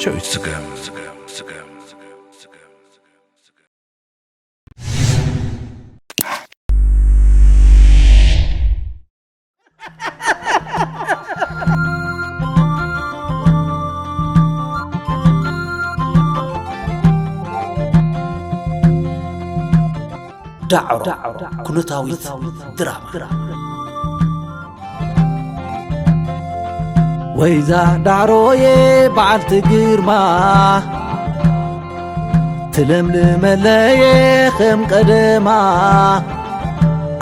ሸዊት ስገም። ዳዕሮ ኩነታዊት ድራማ። ወይዛ ዳዕሮዬ በዓልቲ ግርማ፣ ትለምልመለየ ከም ቀደማ፣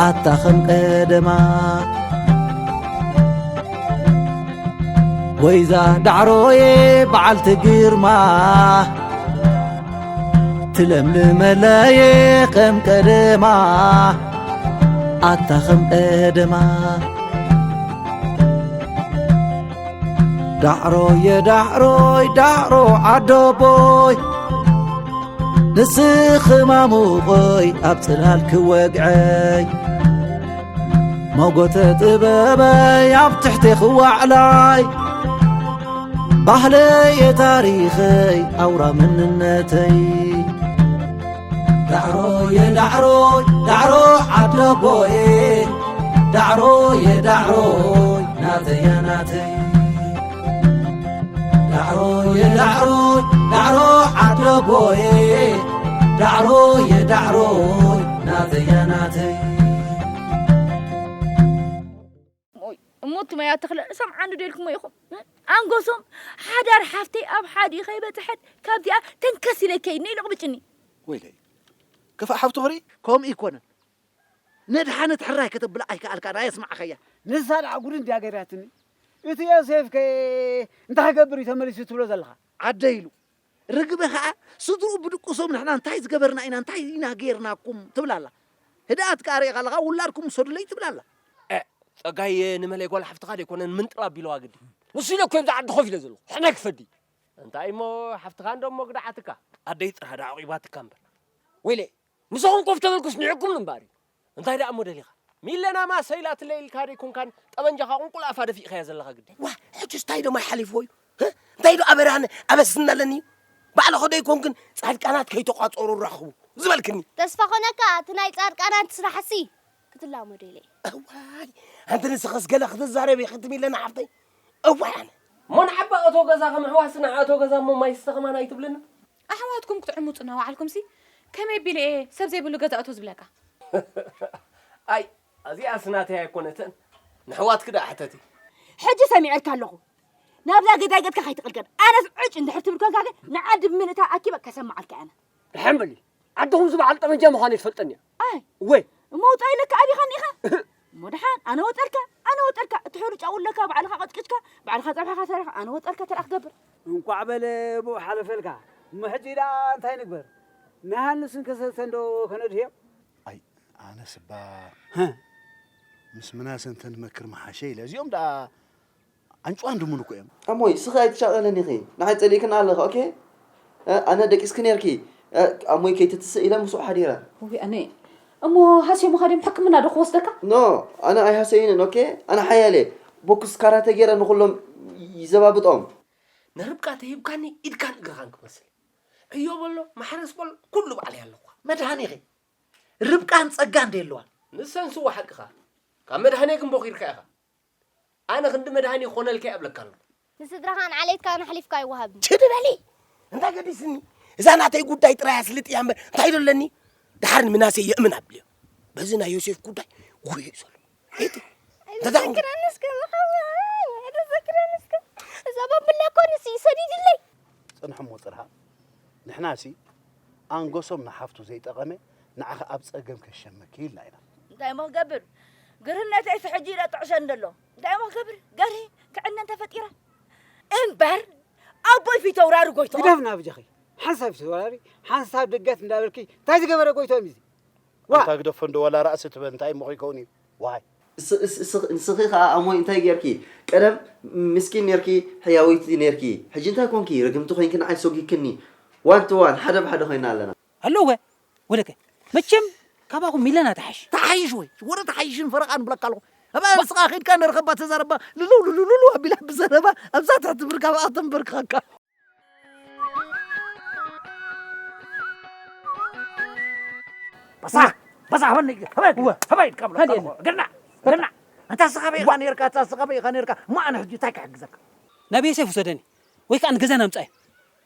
ኣታ ከም ቀደማ። ወይዛ ዳዕሮዬ በዓልቲ ግርማ፣ ትለምልመለየ ከም ቀደማ፣ ኣታ ከም ቀደማ። ዳዕሮየ ዳዕሮይ ዳዕሮ ዓደቦይ፣ ንስኺ ማሙቐይ ኣብ ጽላል ክወግዐይ፣ መጎተ ጥበበይ ኣብ ትሕቲ ክዋዕላይ፣ ባህለየ ታሪኸይ ኣውራ መንነተይ። ዳዕሮየ ዳዕሮይ ዳዕሮ ዓደቦየ፣ ዳዕሮየ ዳዕሮይ ናተያ ናተይ። ዳዕሮየ ዳዕሮይ ዳዕሮ ዓደቦየ፣ ዳዕሮየ ዳዕሮይ ናተያ ናተይ። እሞ ትመያ ተኽለ ርእሶም ዓንዱ ደልኩሞ ኢኹም። ኣንጎሶም ሓዳር ሓፍተይ ኣብ ሓዲ ከይበጽሐት ካብዚኣ ተንከስ ኢለ ከይድ ነይ ልቕብጭኒ። ወይለይ፣ ክፋእ ሓፍቱ ክርኢ ከምኡ ይኮነ። ነድሓነት ሕራይ ከተብላ ኣይከኣልካን፣ ኣየስማዕኸያ። ንሳ ደኣ ጉድ እንድያ ገይራትኒ። እቲ ዮሴፍ ከ እንታይ ክገብር እዩ ተመሊሱ ትብሎ ዘለኻ? ዓደ ኢሉ። ርግበ ኸኣ ስድርኡ ብድቁሶም ንሕና እንታይ ዝገበርና ኢና፣ እንታይ ኢና ገይርናኩም ትብል ኣላ። ህድኣት ከኣ ርኢኻ ኣለኻ፣ ውላድኩም ውሰዱለይ ትብል ኣላ። እ፣ ጸጋይ ንመለይ ጓል ሓፍትኻ ደይኮነን ምንጥር ኣቢለዋ ግዲ። ንሱ ኢለ እኮ እየ ብዛ ዓዲ ኮፍ ኢለ ዘለኹ። ሕነ ክፈዲ። እንታይ እሞ ሓፍትኻ እንዶ እሞ ግድዓትካ። ኣደይ ጥራ ደኣ ዓቂባትካ እምበር። ወይለ፣ ምሳኹም ኮፍ ተበልኩስ ንዕኩም እምበኣር እዩ። እንታይ ደኣ እሞ ደሊኻ? ሚለና ማሰ ኢላትለይ ኢልካ ደይኮንካን ጠበንጃኻ ቁንቁል ኣፋ ደፊእካያ ዘለኻ ግዲ። ዋ፣ ሕጅስ እንታይ ዶ ማይ ሓሊፍዎ እዩ? ህ? እንታይ ዶ ኣበራን ኣበስን ኣለኒ እዩ? ባዕልኹ ደይኮንክን ጻድቃናት ከይተቋጸሩ ራኽቡ ዝበልክኒ። ተስፋ ኮነካ፣ እቲ ናይ ጻድቃናት ስራሕሲ ክትላመዶ ኢለ እየ። እዋይ፣ ኣንቲ ንስኽስ ገለ ክትዛረብ ኢኺ ትሚለና ሓፍተይ። እዋይ ኣነ። እሞ ንዓባ እቶ ገዛ ከም ኣሕዋስ ንዓ እቶ ገዛ እሞ ማይ ስተ ከማን ኣይትብልኒ? ኣሕዋትኩም ክትዕምጹ እናወዓልኩምሲ፣ ከመይ ኣቢለ እየ ሰብ ዘይብሉ ገዛ እቶ ዝብለካ? ኣይ፣ እዚኣስ ናተይ ኣይኮነትን። ንሕዋትኪ ደኣ ሕተቲ። ሕጂ ሰሚዐልካ ኣለኹ። ናብዛ ገዛ ገጽካ ከይትቕልቀል። ኣነስ ዕጭ እንድሕር ትብል ኮንካ ግን ንዓዲ ብምልእታ ኣኪበ ከሰምዓልካ ኣነ። ደሓን በሊ። ዓድኹም ዝበዓል ጠመንጃ ምዃኑ ይትፈልጠኒ እያ። ኣይ። ወይ። እሞ ውጻእ ኢለካ ኣቢኻኒ ኢኻ? እሞ ደሓን፣ ኣነ ወጠልካ፣ ኣነ ወጠልካ። እቲ ሕሩጭ ኣውለካ፣ ባዕልኻ ቀጭቂጭካ፣ ባዕልኻ ጸብሕኻ ሰሪኻ፣ ኣነ ወጠልካ ተረኣ ክገብር። እንቋዕ በለ ብኡ ሓለፈልካ። እሞ ሕጂ ደኣ እንታይ ንግበር? ንሃንስን ከሰልተን ዶ ከነድህዮም? ኣይ፣ ኣነስ እባ፣ ሀ። ምስ ምናሰ እንተንመክር ምሓሸ ኢለ። እዚኦም ደኣ ኣንጭዋን ድሙን እኮ እዮም። ኣሞይ፣ ስኺ ኣይትሻቐለኒ ኢኺ። ንዓይ ጸሊእክን ኣለኺ፣ ኦኬ? እ፣ ኣነ ደቂስኪ ኔርኪ። እ፣ ኣሞይ ከይትትስእ ኢለ ምስኡ ሓዲረ። ውይ፣ ኣነ እሞ ሃስዮምኻ ድዮም ሕክምና ዶ ክወስደካ? ኖ፣ ኣነ ኣይሃሰይንን፣ ኦኬ? ኣነ ሓያል እየ። ቦክስ ካራተ ጌረ ንኹሎም ይዘባብጦም። ንርብቃ ተሂብካኒ ኢድካን እግርኻን ክመስል። ዕዮ በሎ፣ ማሕረስ በሎ፣ ኩሉ ባዕለይ ኣለኹ። መድሃኒኺ። ርብቃን ጸጋን ዶ የለዋን? ንሰን ስዋ ሓቅኻ። ካብ መድሃኔ ግን ቦኺርካ ኢኻ። ኣነ ክንዲ መድሃኒ ክኾነልካ እየ እብለካ ኣለኹ። ንስድራኻን ዓሌትካን ኣሕሊፍካ ኣይወሃብን። ችድ በሊ! እንታይ ገዲስኒ? እዛ ናተይ ጉዳይ ጥራይ ኣስልጥ እያ እምበር እንታይ ዶ ኣለኒ? ደሓር ንምናሰይ የእምን ኣብልዮ። በዚ ናይ ዮሴፍ ጉዳይ ጉሂ እዩ ዘሎ። ሄቲ። እንታይ ደኣ ዘዘክረኒ እስከ መሓወይ፣ ዘዘክረኒ እስከ። እዛ ባምብላ እኮ ንሱ እዩ ሰዲድለይ። ጽንሕሞ ጽርሃ። ንሕናሲ ኣንገሶም ንሓፍቱ ዘይጠቐመ ንዓኺ ኣብ ጸገም ከሸመኪ ኢልና ኢና። እንታይ እሞ ክገብር? ግርህነተይስ ሕጂ ኢለ ጥዕሸ እንደሎ። እንታይ እሞ ክገብር? ገርሂ ክዕነ እንተፈጢረ። እምበር ኣቦይ ፊተውራሪ ጎይትኦም። ግደፍና ብጃኺ። ሓንሳብ ፊተውራሪ፣ ሓንሳብ ደገት እንዳበልኪ እንታይ ዝገበረ ጎይትኦም እዩ እዚ? ዋ! ኣንታ ግደፎ እንዶ ዋላ ራእሲ ትበል እንታይ እሞ ከይከውን እዩ? ዋይ። እስ-፣ እስ-፣ እስ-፣ ንስኺ ኸኣ ኣሞይ እንታይ ጌርኪ? ቀደም ምስኪን ኔርኪ፣ ሕያወይቲ ኔርኪ። ሕጂ እንታይ ኮንኪ? ርግምቲ ኮንኪ ንዓይ ሰጒግክኒ። ዋን ቱ ዋን፣ ሓደ ብሓደ ኮይና ኣለና። ኣለዎ ወ-፣ ወደከ። መቸም ካባኹም ሚለና ተሓይሽ። ተሓይሽ ወይ? ወረ ተሓይሽን ፈረቓን ብለካ ኣለኹ። እባ ንስኻ ኸይድካ ንረኸባ ተዛረባ፣ ልልው ልልውልው ኣቢላ ብዘረባ ኣብዛ ትሕቲ ብርካ ብኣ ተንበርክኸካ። በሳሕ በሳሕ በኒ። ከበድ እወ። ከበድ ካብ ሃዲ እሞ። ገና ገና። እንታ ስኻ በይኻ ነርካ፣ እንታ ስኻ በይኻ ነርካ። እሞ ኣነ ሕጂ እንታይ ክሕግዘካ? ናበይ ሴፍ ውሰደኒ? ወይ ከኣ ንገዛ ናምጻዮ።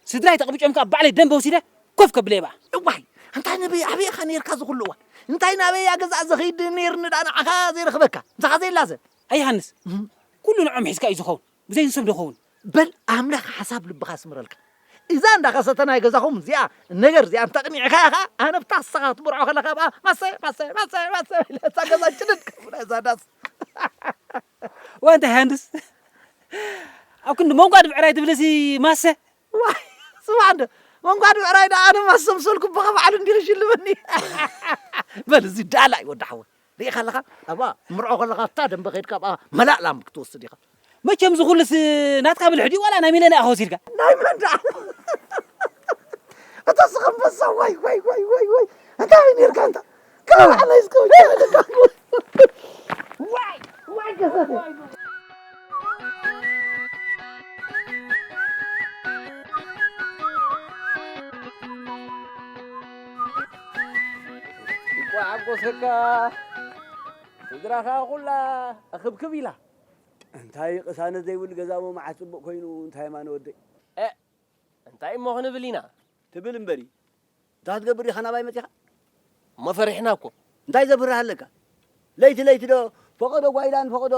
ስድራይ ተቐቢጮም ከኣ ባዕለይ ደንበ ወሲደ ኮፍ ከብለየ በኣ። እዋይ፣ እንታይ ነበይ ኣበይ ኢኻ ነርካ ዝኹሉ እዋን? እንታይ ናበይ እያ ገዛ ዝኸይድ ነይርኒ ደኣ ንዓኻ ዘይረኽበካ? ምሳኻ ዘይላዘብ? ኣይ ሃንስ፣ እም። ኩሉ ንዖም ሒዝካ እዩ ዝኸውን። ብዘይ ንሶም ዶ ኸውን? በል ኣምላኽ ሓሳብ ልብኻ ስምረልካ። እዛ እንዳኸሰተ ናይ ገዛኹም እዚኣ ነገር እዚኣ እንተ ኣቕኒዕካ ኢኻ፣ ኣነ ብታ ንስኻ ክትምርዖ ከለኻ ብኣ ማሰ፣ ማሰ፣ ማሰ፣ ማሰ ኢለ እዛ ገዛ ጭድድ ክብላ እዛ ዳስ። ወንተ ሃንስ፣ ኣብ ክንዲ መንጓድ ብዕራይ ትብልሲ ማሰ። ዋይ፣ ስማዕ እንዶ፣ መንጓድ ብዕራይ ደኣ ኣነ ማሰ ምሰልኩ ብኻ ባዕሉ እንዲኺ ሽልመኒ። በል እዚ ዳላይ ወዲ ሓወይ። ርኢኻ ኣለኻ? ኣብኣ ምርዖ ከለኻ ኣብታ ደንበ ከይድካ ኣብኣ መላእ ላም ክትወስድ ኢኻ። መቸም ዝኹልስ ናትካ ብልሕ ድዩ ዋላ ናይ ሚለና ኢኻ ወሲድካ? ናይ መን ደኣ? እታ ስኸ ኣንበሳ፣ ዋይ፣ ዋይ፣ ዋይ፣ ዋይ፣ ዋይ። እንታይ ነርካ ኣንታ? ካብ ዓለይ እስከ ወዲኻ ደቃ። ዋይ፣ ዋይ፣ ገዛተይ። እንቋዕ ሓጎሰካ። ስድራኻ ኩላ እኽብክብ ኢላ። እንታይ ቅሳነት ዘይብሉ ገዛ እሞ መዓስ ጽቡቕ ኮይኑ፣ እንታይ ማን ወደይ? እ፣ እንታይ እሞ ክንብል ኢና? ትብል እምበሪ። እንታይ ክትገብር ኢኻ ናባይ መጺኻ? እሞ ፈሪሕና እኮ። እንታይ ዘፍርህ ኣለካ? ለይቲ ለይቲ ዶ ፈቐዶ ጓይላን ፈቐዶ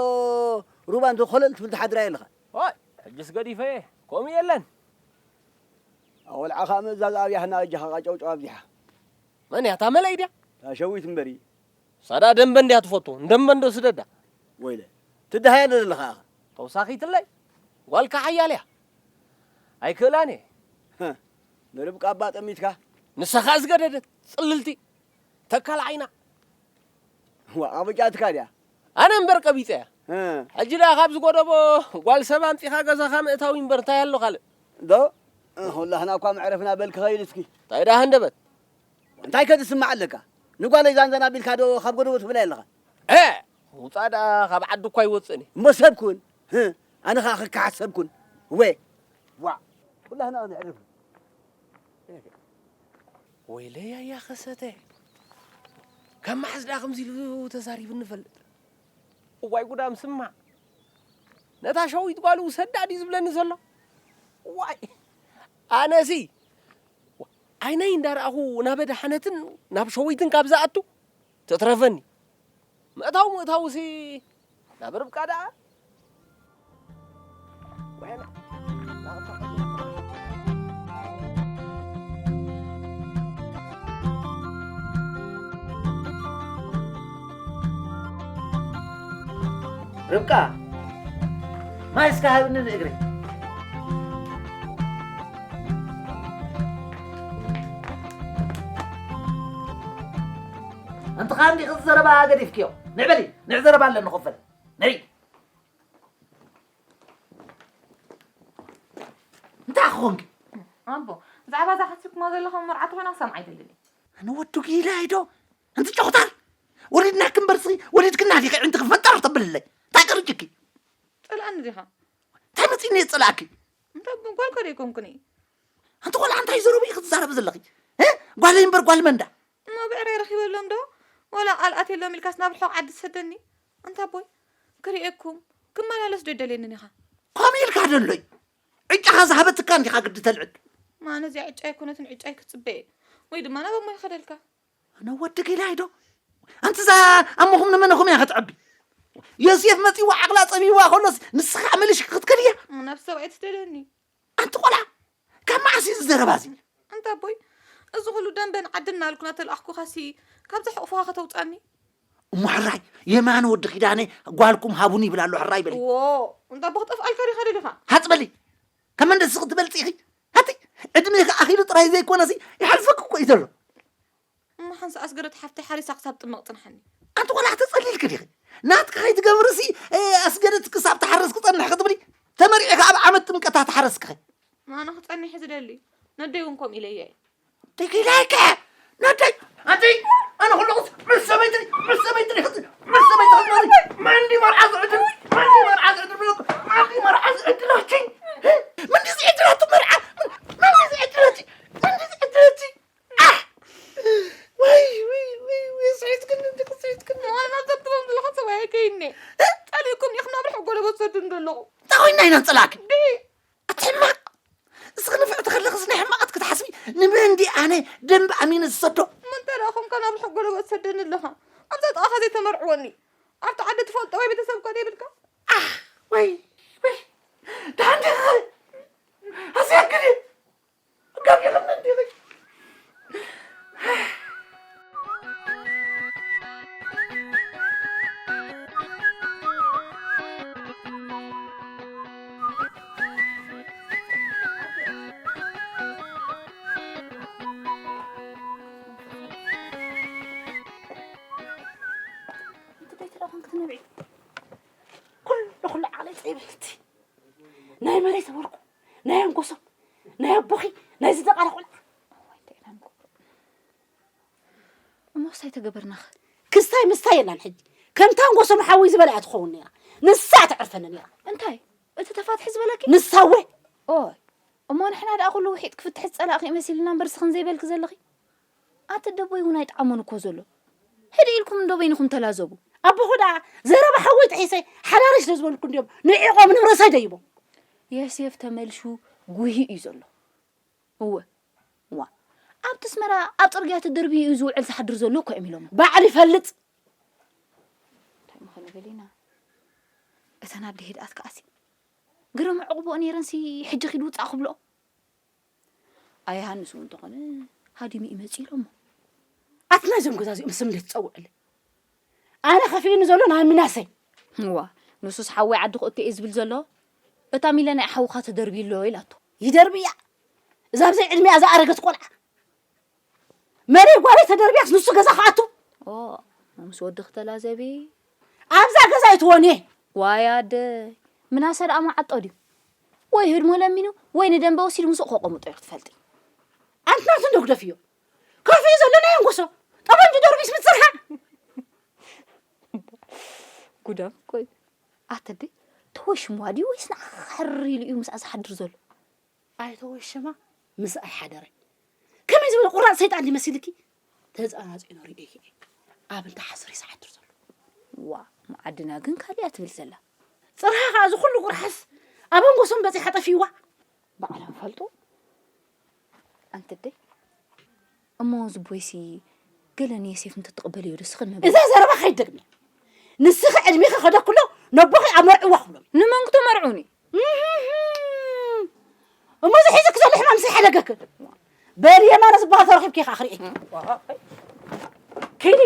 ሩባን ተኾለል ትብል ትሓድር ኣየለኻ? ኦይ፣ ሕጅስ ገዲፈ እየ። ከምኡ የለን። ኣወልዓኻ ምእዛዝ ኣብያህና እጃኻ ቃጨውጨው ኣብዚሓ። መን እያ? እታ መለይ ድያ? እታ ሸዊት እምበሪ። ሳዳ ደንበ እንድያ ትፈቱ። ንደንበ እንዶ ስደዳ። ወይለ። ትደሃያ ዶ ዘለኻ ኢኻ? ተውሳኺትለይ። ጓልካ ሓያል እያ። ኣይክእላን እየ። ህህ። ንርብቃ እባ ጠሚትካ? ንሳ ኸኣ ዝገደደት ጽልልቲ። ተካል ዓይና። ዋ፣ ኣበጃትካ ድያ? ኣነ እምበር ቀቢጸ እያ። እ። ሕጂ ደኣ ካብ ዝጎደቦ ጓል ሰብ ኣምጺኻ ገዛኻ ምእታው እምበር እንታይ ኣሎ ካልእ? ዶ? እ፣ ኩላህና እኳ መዕረፍና በል ክኸይድ እስኪ። እንታይ ደኣ ሃንደበት? እንታይ ከ ዝስማዕ ኣለካ? ንጓለይ ዛንዛን ኣቢልካ ዶ ካብ ጎደቦ ትብላ ኣለኻ? እ፣ ውጻእ ደኣ ካብ ዓዲ እኳ ኣይወጽእን እየ። እሞ ሰብ ኩን። ህ፣ ኣነ ኸኣ ክከሓስ ሰብ ኩን። ወ-፣ ዋ፣ ኩላህና ነዕርፍ። ወይለይ ኣያ ኸሰተ። ካብ መሓዝ ደኣ ከምዚ ኢሉ ተዛሪቡ ንፈልጥ። እዋይ ጉዳም ስማዕ። ነታ ሸዊት ጓሉ ውሰዳ ድዩ ዝብለኒ ዘሎ? እዋይ። ኣነሲ ዓይነይ እንዳረኣኹ ናብ ኣድሓነትን ናብ ሸዊትን ካብ ዝኣቱ ትትረፈኒ። ምእታው ምእታውሲ ናብ ርብቃ ደኣ። ርብቃ፣ ማይ እስከ ሃብኒ ንእግረይ። ኣንቲ ኸኣ እንዲኺ ዘረባ ገዲፍክዮ። ንዕ በሊ፣ ንዕ ዘረባ ኣለኒ ክፈል። ንዒ። እንታይ ክኾንኪ? ኣቦ፣ ብዛዕባ እዛ ሓሲብኩማ ዘለኹም መርዓ ተኾይና ክሰምዓ ኣይደልን እየ። ኣነ ወዲ ጊላይ ዶ? ኣንቲ ጨኹታል? ወሊድናኪ እምበር እስኺ ወሊድክና ዲኺ ኣዒንቲ ክፈጠር ተብልለይ። እንታይ ቀሪጭኪ? ጸልኣኒ ዲኻ? እንታይ መጺእኒ እየ ጸላእኪ? እንታይ ኣቦ፣ ጓልካ ዶ ኣይኮንኩን እየ? ኣንቲ ቆልዓ እንታይ ዘረቡ ኢኺ ትዛረቢ ዘለኺ? እ? ጓለይ እምበር ጓል መን ዳ? እሞ ብዕረይ ረኺበሎም ዶ? ወላ ቃል ኣትየሎም ኢልካስ ናብ ርሑቕ ዓዲ ትሰደኒ? ኣንታ ኣቦይ፣ ክርእየኩም ክመላለስ ዶ ኣይደልየንን ኢኻ? ከምኡ ኢልካ ደሎይ? ዕጫኻ ዝሃበትካ እንዲኻ ግዲ ተልዕል። ማነ እዚኣ ዕጫ ኣይኮነትን፣ ዕጫይ ክጽበ እየ። ወይ ድማ ናብ ኣሞይ ይኸደልካ። ኣነ ወዲ ጊላይ ዶ? ኣንቲ እዛ ኣሞኹም ንመነኹም እያ ከተዕቢ? ዮሴፍ መጺዋ ዓቕላ ጸቢብዋ ከሎስ ንስኻ መሊሽካ ክትከድ እያ? ናብ ሰብኣይ ትደልየኒ። ኣንቲ ቆልዓ፣ ካብ መዓስ እዩ እዚ ዘረባ እዚ? ኣንታ ኣቦይ፣ እዚ ኹሉ ደንበን ዓድና ኣልኩና ተለኣኽኩኻሲ፣ ካብዛ ሕቑፍኻ ከተውጻኒ? እሞ ሕራይ፣ የማነ ወዲ ኪዳነ፣ ጓልኩም ሃቡኒ ይብል ኣሎ፣ ሕራይ በሊ። ዎ፣ ኣንታ ኣቦ፣ ክጠፍኣልካ ዲኻ ደሊኻ? ሃጽ በሊ። ከመን ደስ ክትበልጺ ኢኺ? ሃቲ፣ ዕድሜኺ ኣኺሉ ጥራይ ዘይኮነሲ፣ ይሓልፈኪ እኮ እዩ ዘሎ። እሞ ሓንሳእ ኣስገደት ሓፍተይ ሓሪሳ ክሳብ ጥመቕ ጽንሓኒ። ኣንቲ ቆልዓ ተጸሊልኪ ዲኺ? ናትኪ ከይትገብርሲ፣ እ፣ ኣስገደት ክሳብ ትሓርስ ክጸንሕ ክትብሊ? ተመሪዕኺ ኣብ ዓመት ጥምቀታ ትሓረስኪ ኸ? ኣነ ክጸንሕ እየ ዝደሊ። ነደይ እውን ከምኡ ኢለያ እየ። ደጊላይከ? ነደይ፣ ኣንቲ፣ ኣነ ኩሉ ምስ ሰበይቲ፣ ምስ ሰበይቲ፣ ምስ ሰበይቲ ክትነብሪ፣ መን ድዩ መርዓ ዝዕድል? መን ድዩ መርዓ ዝዕድል? መን ድዩ መርዓ ዝዕድለኪ? መን ድዩ ዝዕድለኪ መርዓ? መን ድዩ ዝዕድለኪ? መን ድዩ ዝዕድለኪ? ኣሕ! ወይ፣ ወይ፣ ወይ፣ ጸሊእኩም ኢኹም ናብ ርሑቕ ጎለቦት ትሰዱኒ ዘለኹም። እንታይ ኮይና ኢና ንጸላእኪ? ኣቲ ሕማቕ! እስኺ ንፍዕቲ ከለኽስ ናይ ሕማቓት ክትሓስቢ፣ ንመን ድየ ኣነ ደንበ ኣሚነ ዝሰዶ? እሞ እንተ ደኣ ኾንካ ናብ ርሑቕ ጎለቦት ትሰደኒ ኣለኻ። ኣብዛ ጥቓኻ ዘይተመርዕወኒ። ኣብቲ ዓዲ ትፈልጦ ወይ ቤተሰብ እኳ ዘይብልካ። ኣህ! ወይ! ወይ! ደሓን ዲኺ? ኣስያክኒ! ኩሉ ኩሉ ዓቕለይ ጸይበልቲ። ናይ መሬት ወርቁ፣ ናይ ኣንጎሶም፣ ናይ ኣቦኺ፣ ናይ ዝደቓለ ቆልዓ። እሞ እንታይ ተገበርናኸ? ክስታይ ምስታይ የላን ሕጂ። ከምታ ኣንጎሶም ሓወይ ዝበላ እያ ትኸውን ነይራ። ንሳ እያ ተዕርፈኒ ነይራ። እንታይ? እቲ ተፋትሒ ዝበለኪ? ንሳ እወ። ኦይ፣ እሞ ንሕና ደኣ ኩሉ ውሒጥ ክፍትሕ ዝጸላእኺ መሲልና እምበር ስኽን ዘይበልኪ ዘለኺ? ኣቲ ደቦይ እውን ኣይጠዓሞን እኮ ዘሎ። ሕድ ኢልኩም እንዶ በይንኹም ተላዘቡ። ኣቦኹ ደኣ ዘረባ ሓወይ ጥሒሰ ሓዳረይ ስለ ዝበልኩ እንድዮም ንዒቖም ንብረሰይ ደይቦም። የሴፍ ተመልሹ ጉሂ እዩ ዘሎ። እወ፣ ዋ፣ ኣብቲ ኣስመራ ኣብ ጽርግያ ተደርብዩ እዩ ዝውዕል ዝሓድር ዘሎ እኮ እዮም ኢሎሞ። ባዕሉ ይፈልጥ። እንታይ ምኾነ በሊና። እተን ኣደ ሄድኣት ከኣሲ ግርም ዕቑቦ ነይረንሲ ሕጂ ኺድ ውጻእ ክብልኦ። ኣይ ሃንስ እውን እንተኾነ ሃዲሙ እዩ መጺኡ ኢሎሞ። ኣቲ ናይዞም ገዛ እዚኦም ስም እንዴት ትጸውዕለ? ኣነ ከፊኡኒ ዘሎ ናይ ምናሰይ። እዋ፣ ንሱስ ሓወይ ዓዲ ክእቱ እየ ዝብል ዘሎ። እታ ሚለ ናይ ሓውኻ ተደርብዩ ኣሎ ኢላቶ። ይደርብያ። እዛ ብዘይ ዕድሚኣ ዝኣረገት ቆልዓ። መሪ ጓለይ ተደርብያስ ንሱ ገዛ ክኣቱ። ኦ፣ ምስ ወዲ ክተላዘቢ። ኣብዛ ገዛ ኣይትወን እየ። ዋይ ኣደይ፣ ምናሰ ደኣ መዓጦ ድዩ? ወይ ህድሞ ለሚኑ፣ ወይ ንደንበ ወሲዱ ምስኡ ከቐምጦ እዩ ክትፈልጢ። ኣንቲ ናቱ እንዶ ግደፍዮ። ከፊኡ ዘሎ ናይ ኣንጎሶ። ጠበንጁ ደርቢስ ምጽርሃ። ጉዳም እኮ እዩ። ኣተዲ፣ ተወሽሟ ድዩ ወይስ ንዓኻ ሕር ኢሉ እዩ ምስኣ ዝሓድር ዘሎ? ኣይተወሽማ፣ ምስኣ ይሓደረ። ከመይ ዝበለ ቁራጽ ሰይጣን ድዩ መሲልኪ? ተጻናጺኖ ርእየኪ እየ። ኣብ እንተ ሓሰር እዩ ዝሓድር ዘሎ። ዋ፣ መዓድና ግን ካልእ እያ ትብል ዘላ። ጽርሃ ኸኣ እዚ ኩሉ ቁርሓስ ኣብ ኣንጎሶም በጺሓ ጠፊእዋ። ባዕሎም ፈልጡ። ኣንትደይ፣ እሞ ዝቦይሲ ገለ ንየሴፍ እንተትቕበልዮ ደስ ኽን መበል። እዛ ዘረባ ከይትደግምያ። ንስኺ ዕድሜኺ ከደ ኩሎ ነቦኺ ኣብ መርዕዋ ክብሎም። ንመን ክተመርዑኒ? እህህም። እሞ እዚ ሒዙኪ ዘሎ ሕማም ዘይሓደገኪ። በል የማነ ዝበሃል ተረኺብኪ ኢኻ ክርኢ። ኪዲ።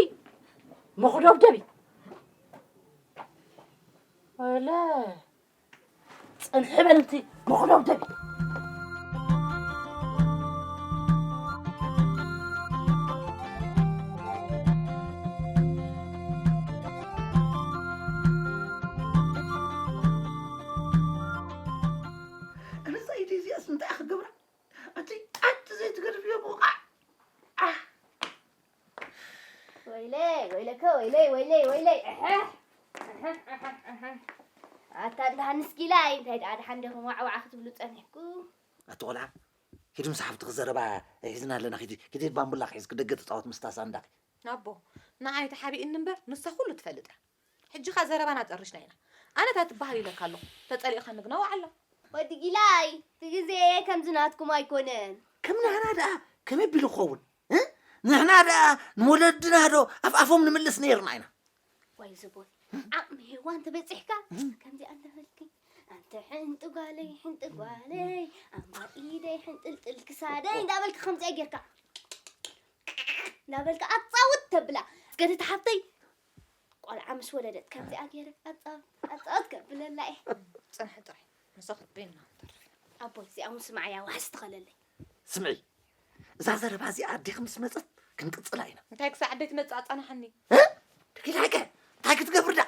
መኹደብደቢ። ወለ። ጽንሒ በል እቲ መኹደብደቢ። ኣነ ሳይዲ እዚኣስ እንታይ ክገብራ? ኣቲ ኣቲ ዘይትገድፍዮ ብቑቓዕ። ኣህ። ወይለይ፣ ወይለከ፣ ወይለይ፣ ወይለይ፣ ወይለይ። ኣሕ፣ ኣሕ፣ ኣሕ፣ ኣሕ። ኣታ እንዳ ሃንስ ጊላይ፣ እንታይ ደኣ ደሓን ዲኹም ዋዕዋዕ ክትብሉ ጸኒሕኩ? ኣቲ ቆልዓ፣ ኪዲ ምስ ሓፍትኺ ዘረባ ሒዝና ኣለና፣ ኪዲ፣ ኪዲ ባምቡላ ሒዝ ክደገ ተጻወት ምስታ ሳንዳኺ። ኣቦ፣ ንዓይ ተሓቢእኒ እምበር፣ ንሳ ኩሉ ትፈልጥ እያ። ሕጂ ኸኣ ዘረባና ጨሪሽና ኢና። ኣነ እታ ትበሃል ኢለካ ኣለኹ። ተጸሊእኻኒ ግና ዋዕላ። ወዲ ጊላይ፣ እቲ ግዜ ከምዚ ናትኩም ኣይኮነን። ከም ንሕና ደኣ ከመይ ቢሉ ክኸውን? እ? ንሕና ደኣ ንወለድና ዶ ኣፍ ኣፎም ንምልስ ነይርና ኢና? ወይ ዝቦይ፣ ዓቕሚ ሄዋን ተበጺሕካ፣ እም። ከምዚኣ እንዳበልኪ፣ ኣንተ ሕንቲ ጓለይ፣ ሕንቲ ጓለይ፣ ኣምባ ኢደይ፣ ሕንጥልጥል ክሳደይ እንዳበልኪ ከምዚኣ ጌርካ፣ እንዳበልካ ኣጻውት ተብላ። ገደት ሓፍተይ፣ ቆልዓ ምስ ወለደት ከምዚኣ ገይረ ኣጻውት፣ ኣጻውት ከብለላ እየ። ጽንሒ ጥራይ፣ ንሳ ክትበይና ትተርፍ። ኣቦይ፣ እዚኣ እውን ስምዓያ፣ ዋሕስ ትኸለለይ። ስምዒ፣ እዛ ዘረባ እዚኣ ኣዴኺ ምስ መጸት ክንቅጽላ ኢና። እንታይ ክሳዕ ኣደይ ትመጽእ ኣጻንሓኒ። እ? ተኪላይከ፣ እንታይ ክትገብር ዳ?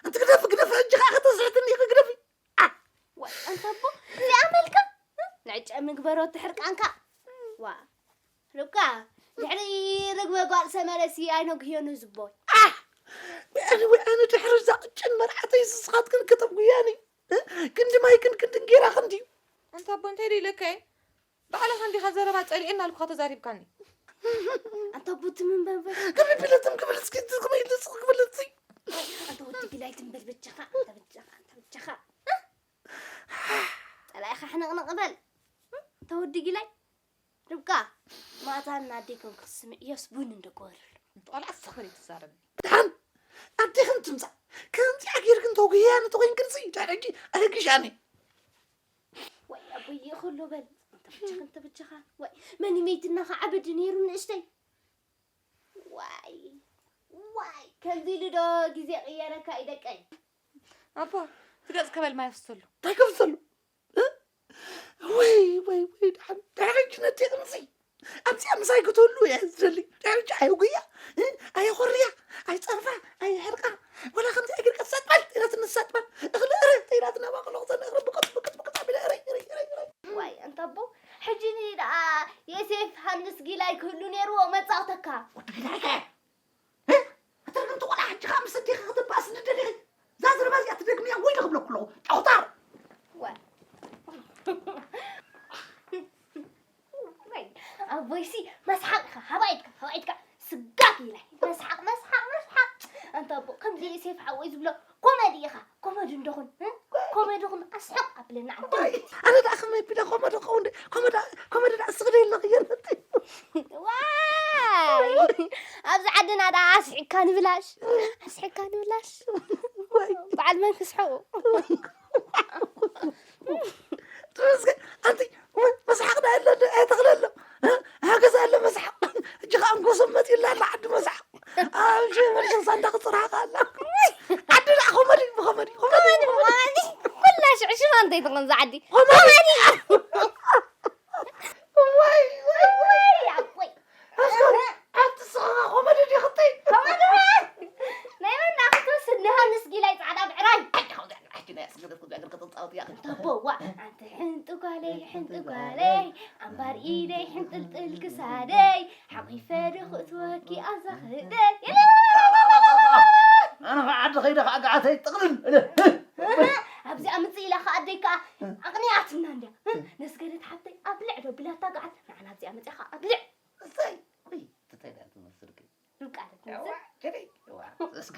ኣንቲ ግደፊ፣ ግደፊ፣ ሕጂ ኸኣ ከተስሕትኒ ኢኺ፣ ግደፊ። ኣ! ዋይ፣ ኣንታ ኣቦ፣ እዚኣ መልካ? ንዕጨ ምግበሮ እቲ ሕርቃንካ። ዋ፣ ርብቃ፣ ድሕሪ ርግበ ጓል ሰመረሲ ኣይነጉህዮን ዝቦይ። ኣ! ወይ ኣነ፣ ወይ ኣነ፣ ድሕሪ እዛ ቅጭን መርዓተይ ንስኻትክን ከተጉህያኒ። እ? ክንዲ ማይ ግን ክንዲ እንጌራ ክንድዩ። ኣንታ ኣቦ፣ እንታይ ደይለካ እየ? ባዕልኻ እንዲኻ ዘረባ ጸሊኤና ኣልኩኻ ተዛሪብካኒ። ኣንታ ኣቦ፣ ትም እምበር። ከመይ ቢለ ትም ክብል እስኪ፣ ትም ክብል እስኪ፣ ክብል እስኪ። ኣንታ ወዲ ጊላይ ትም በል። ቅበል። ተወዲ ጊላይ ርብቃ፣ ማእታን ኣዴክን ክትስምዕዮስ ቡን እንደግበረሉ። ቆልዓ ሰኽር እዩ ትዛረብ። ደሓን ኣዴኽን ትምጻእ። ከምዚኣ ጌርክን ተጉህያ ንተኾይንክንሲ፣ ድሕሪ ሕጂ ኣደግሻኒ። ወይ ኣቦይ ይኽሎ በል። እንተ በጃኻ፣ እንተ በጃኻ። ወይ መን ይመይትና ኸዓ በዲ ነይሩ ንእሽተይ። ዋይ፣ ዋይ፣ ከምዚ ኢሉ ዶ ግዜ ቅየረካ እዩ ደቀይ? ኣቦ፣ ትገጽ ከበል ማይ ኣፍስሰሉ። እንታይ ከፍሰሉ? እ? ወይ፣ ወይ፣ ወይ፣ ደሓን፣ ደሓን ሕጂ ነቲ ቅምሲ። ኣብዚኣ ምሳይ ክትህሉ እየ ዝደሊ። ድሕሪ ሕጂ ኣየጉያ፣ እ? ኣየኾርያ፣ ኣይጸርፋ፣ ኣየሕርቃ። ወላ ከምዚ እግርካ ትሳጥባል፣ ኢላትኒ ትሳጥባል። እኽሊ እረ፣ ኢላትኒ ኣብ ኣቕሎ ክዘን እኽሊ ብቅጥ፣ ብቅጥ፣ ብቅጥ ኣቢለ እረ፣ እረ፣ እረ፣ እረ። ዋይ፣ ኣንታ ኣቦ፣ ሕጂ ደኣ የሴፍ ሃንስ ጊላይ ክህሉ ነይርዎ መጻወተካ። ወዲ ጊላይ ከ? እ? ኣታ ከምቲ ቆልዓ ሕጂ ኸኣ ምስ ኣዴኺ ክትባእሲ ንደሊኺ? እዛ ዘረባ እዚኣ ትደግምያ ወይ ዶ ክብለኩ ኣለኹ? ጨኹታር! ዋይ። ወይ፣ ኣቦይሲ መስሓቕ ኢኻ። ሃባይትካ፣ ሃባይትካ። ስጋት ኢላይ። መስሓቕ፣ መስሓቕ፣ መስሓቕ። ኣንታ ኣቦ፣ ከምዚ ዮሴፍ ሓወይ ዝብሎ ኮመዲ ኢኻ። ኮመዲ እንደኹን፣ እ? ኮመዲ ኹን ኣስሕቕ ኣብለና ዓዲ። ኣነ ደኣ ከመይ ቢለ ኮመዲ ክኸውን ደ-፣ ኮመዳ-፣ ኮመዲ ደኣ ስቕ ደ ኣለኺ የለቲ። ዋይ! ኣብዚ ዓድና ደኣ ኣስሒቕካ ንብላሽ። ኣስሒቕካ ንብላሽ። ወይ። በዓል መን ክስሕቑ? ተመስገን። ኣንቲ፣ ወይ፣ መስሓቕ ደኣ ኣሎ ዶ? ኣይተኽለሎ። እ? ሃገዝ ኣሎ መስሓቕ። ሕጂ ኸኣ እንኮ ሰብ መጺኡላ ኣሎ ዓዲ መስሓቕ። ኣብ ሸ-፣ መልሸ ሳንዳ ክጽርሓኻ ኣላ። ዓዲ ደኣ ኮመዲ ብኮመዲ፣ ኮመዲ ኮመዲ ብኮመዲ። ብኮመዲ። ኩላ ሽዕሽዑ እንተይትኾን እዛ ዓዲ። ኮመዲ። ኮመዲ። ዋይ፣ ዋይ፣ ዋይ። ኣቦይ። ኣስኮ፣ ኣንቲ ስኻ ኮመዲ ዲኽቲ? ኮመዲ። ናይ መን ደኣ ክትወስድ ንሃንስ ጊላይ ጻዕዳ ብዕራይ? ኣይ፣ ከምዚ ዓይነት ሕጂ ናይ ኣስገደት ክትዛግር ክትጻወት እያ። እንተ ኣቦዋ፣ ኣንቲ ሕንቲ ጓለይ፣ ሕንቲ ጓለይ፣ ኣምባር ኢደይ፣ ሕንጥልጥል ክሳደይ፣ ሓቒፈ ዶ ክእትወኪ ኣዛ ኽእደይ። ኣነ ኸዓ ዓዲ ኸይደ ኸዓ ገዓተይ ጥቕልል እለ። እህ፣ ኣብዚኣ ምጽእ ኢላ ኸዓ ኣደይ ከኣ ኣቕኒኣትና እንድያ። እህ፣ ነስገደት ሓብተይ ኣብልዕ ዶ ብላታ ገዓት ንዓና ኣብዚኣ መጺኣ ኸዓ ኣብልዕ። እሰይ፣ ውይ፣ ትተይ ደኣ ትመስል ግን። ርብቃ ዶ ትመስል? እዋ፣ ጀደይ፣ እዋ፣ እስኪ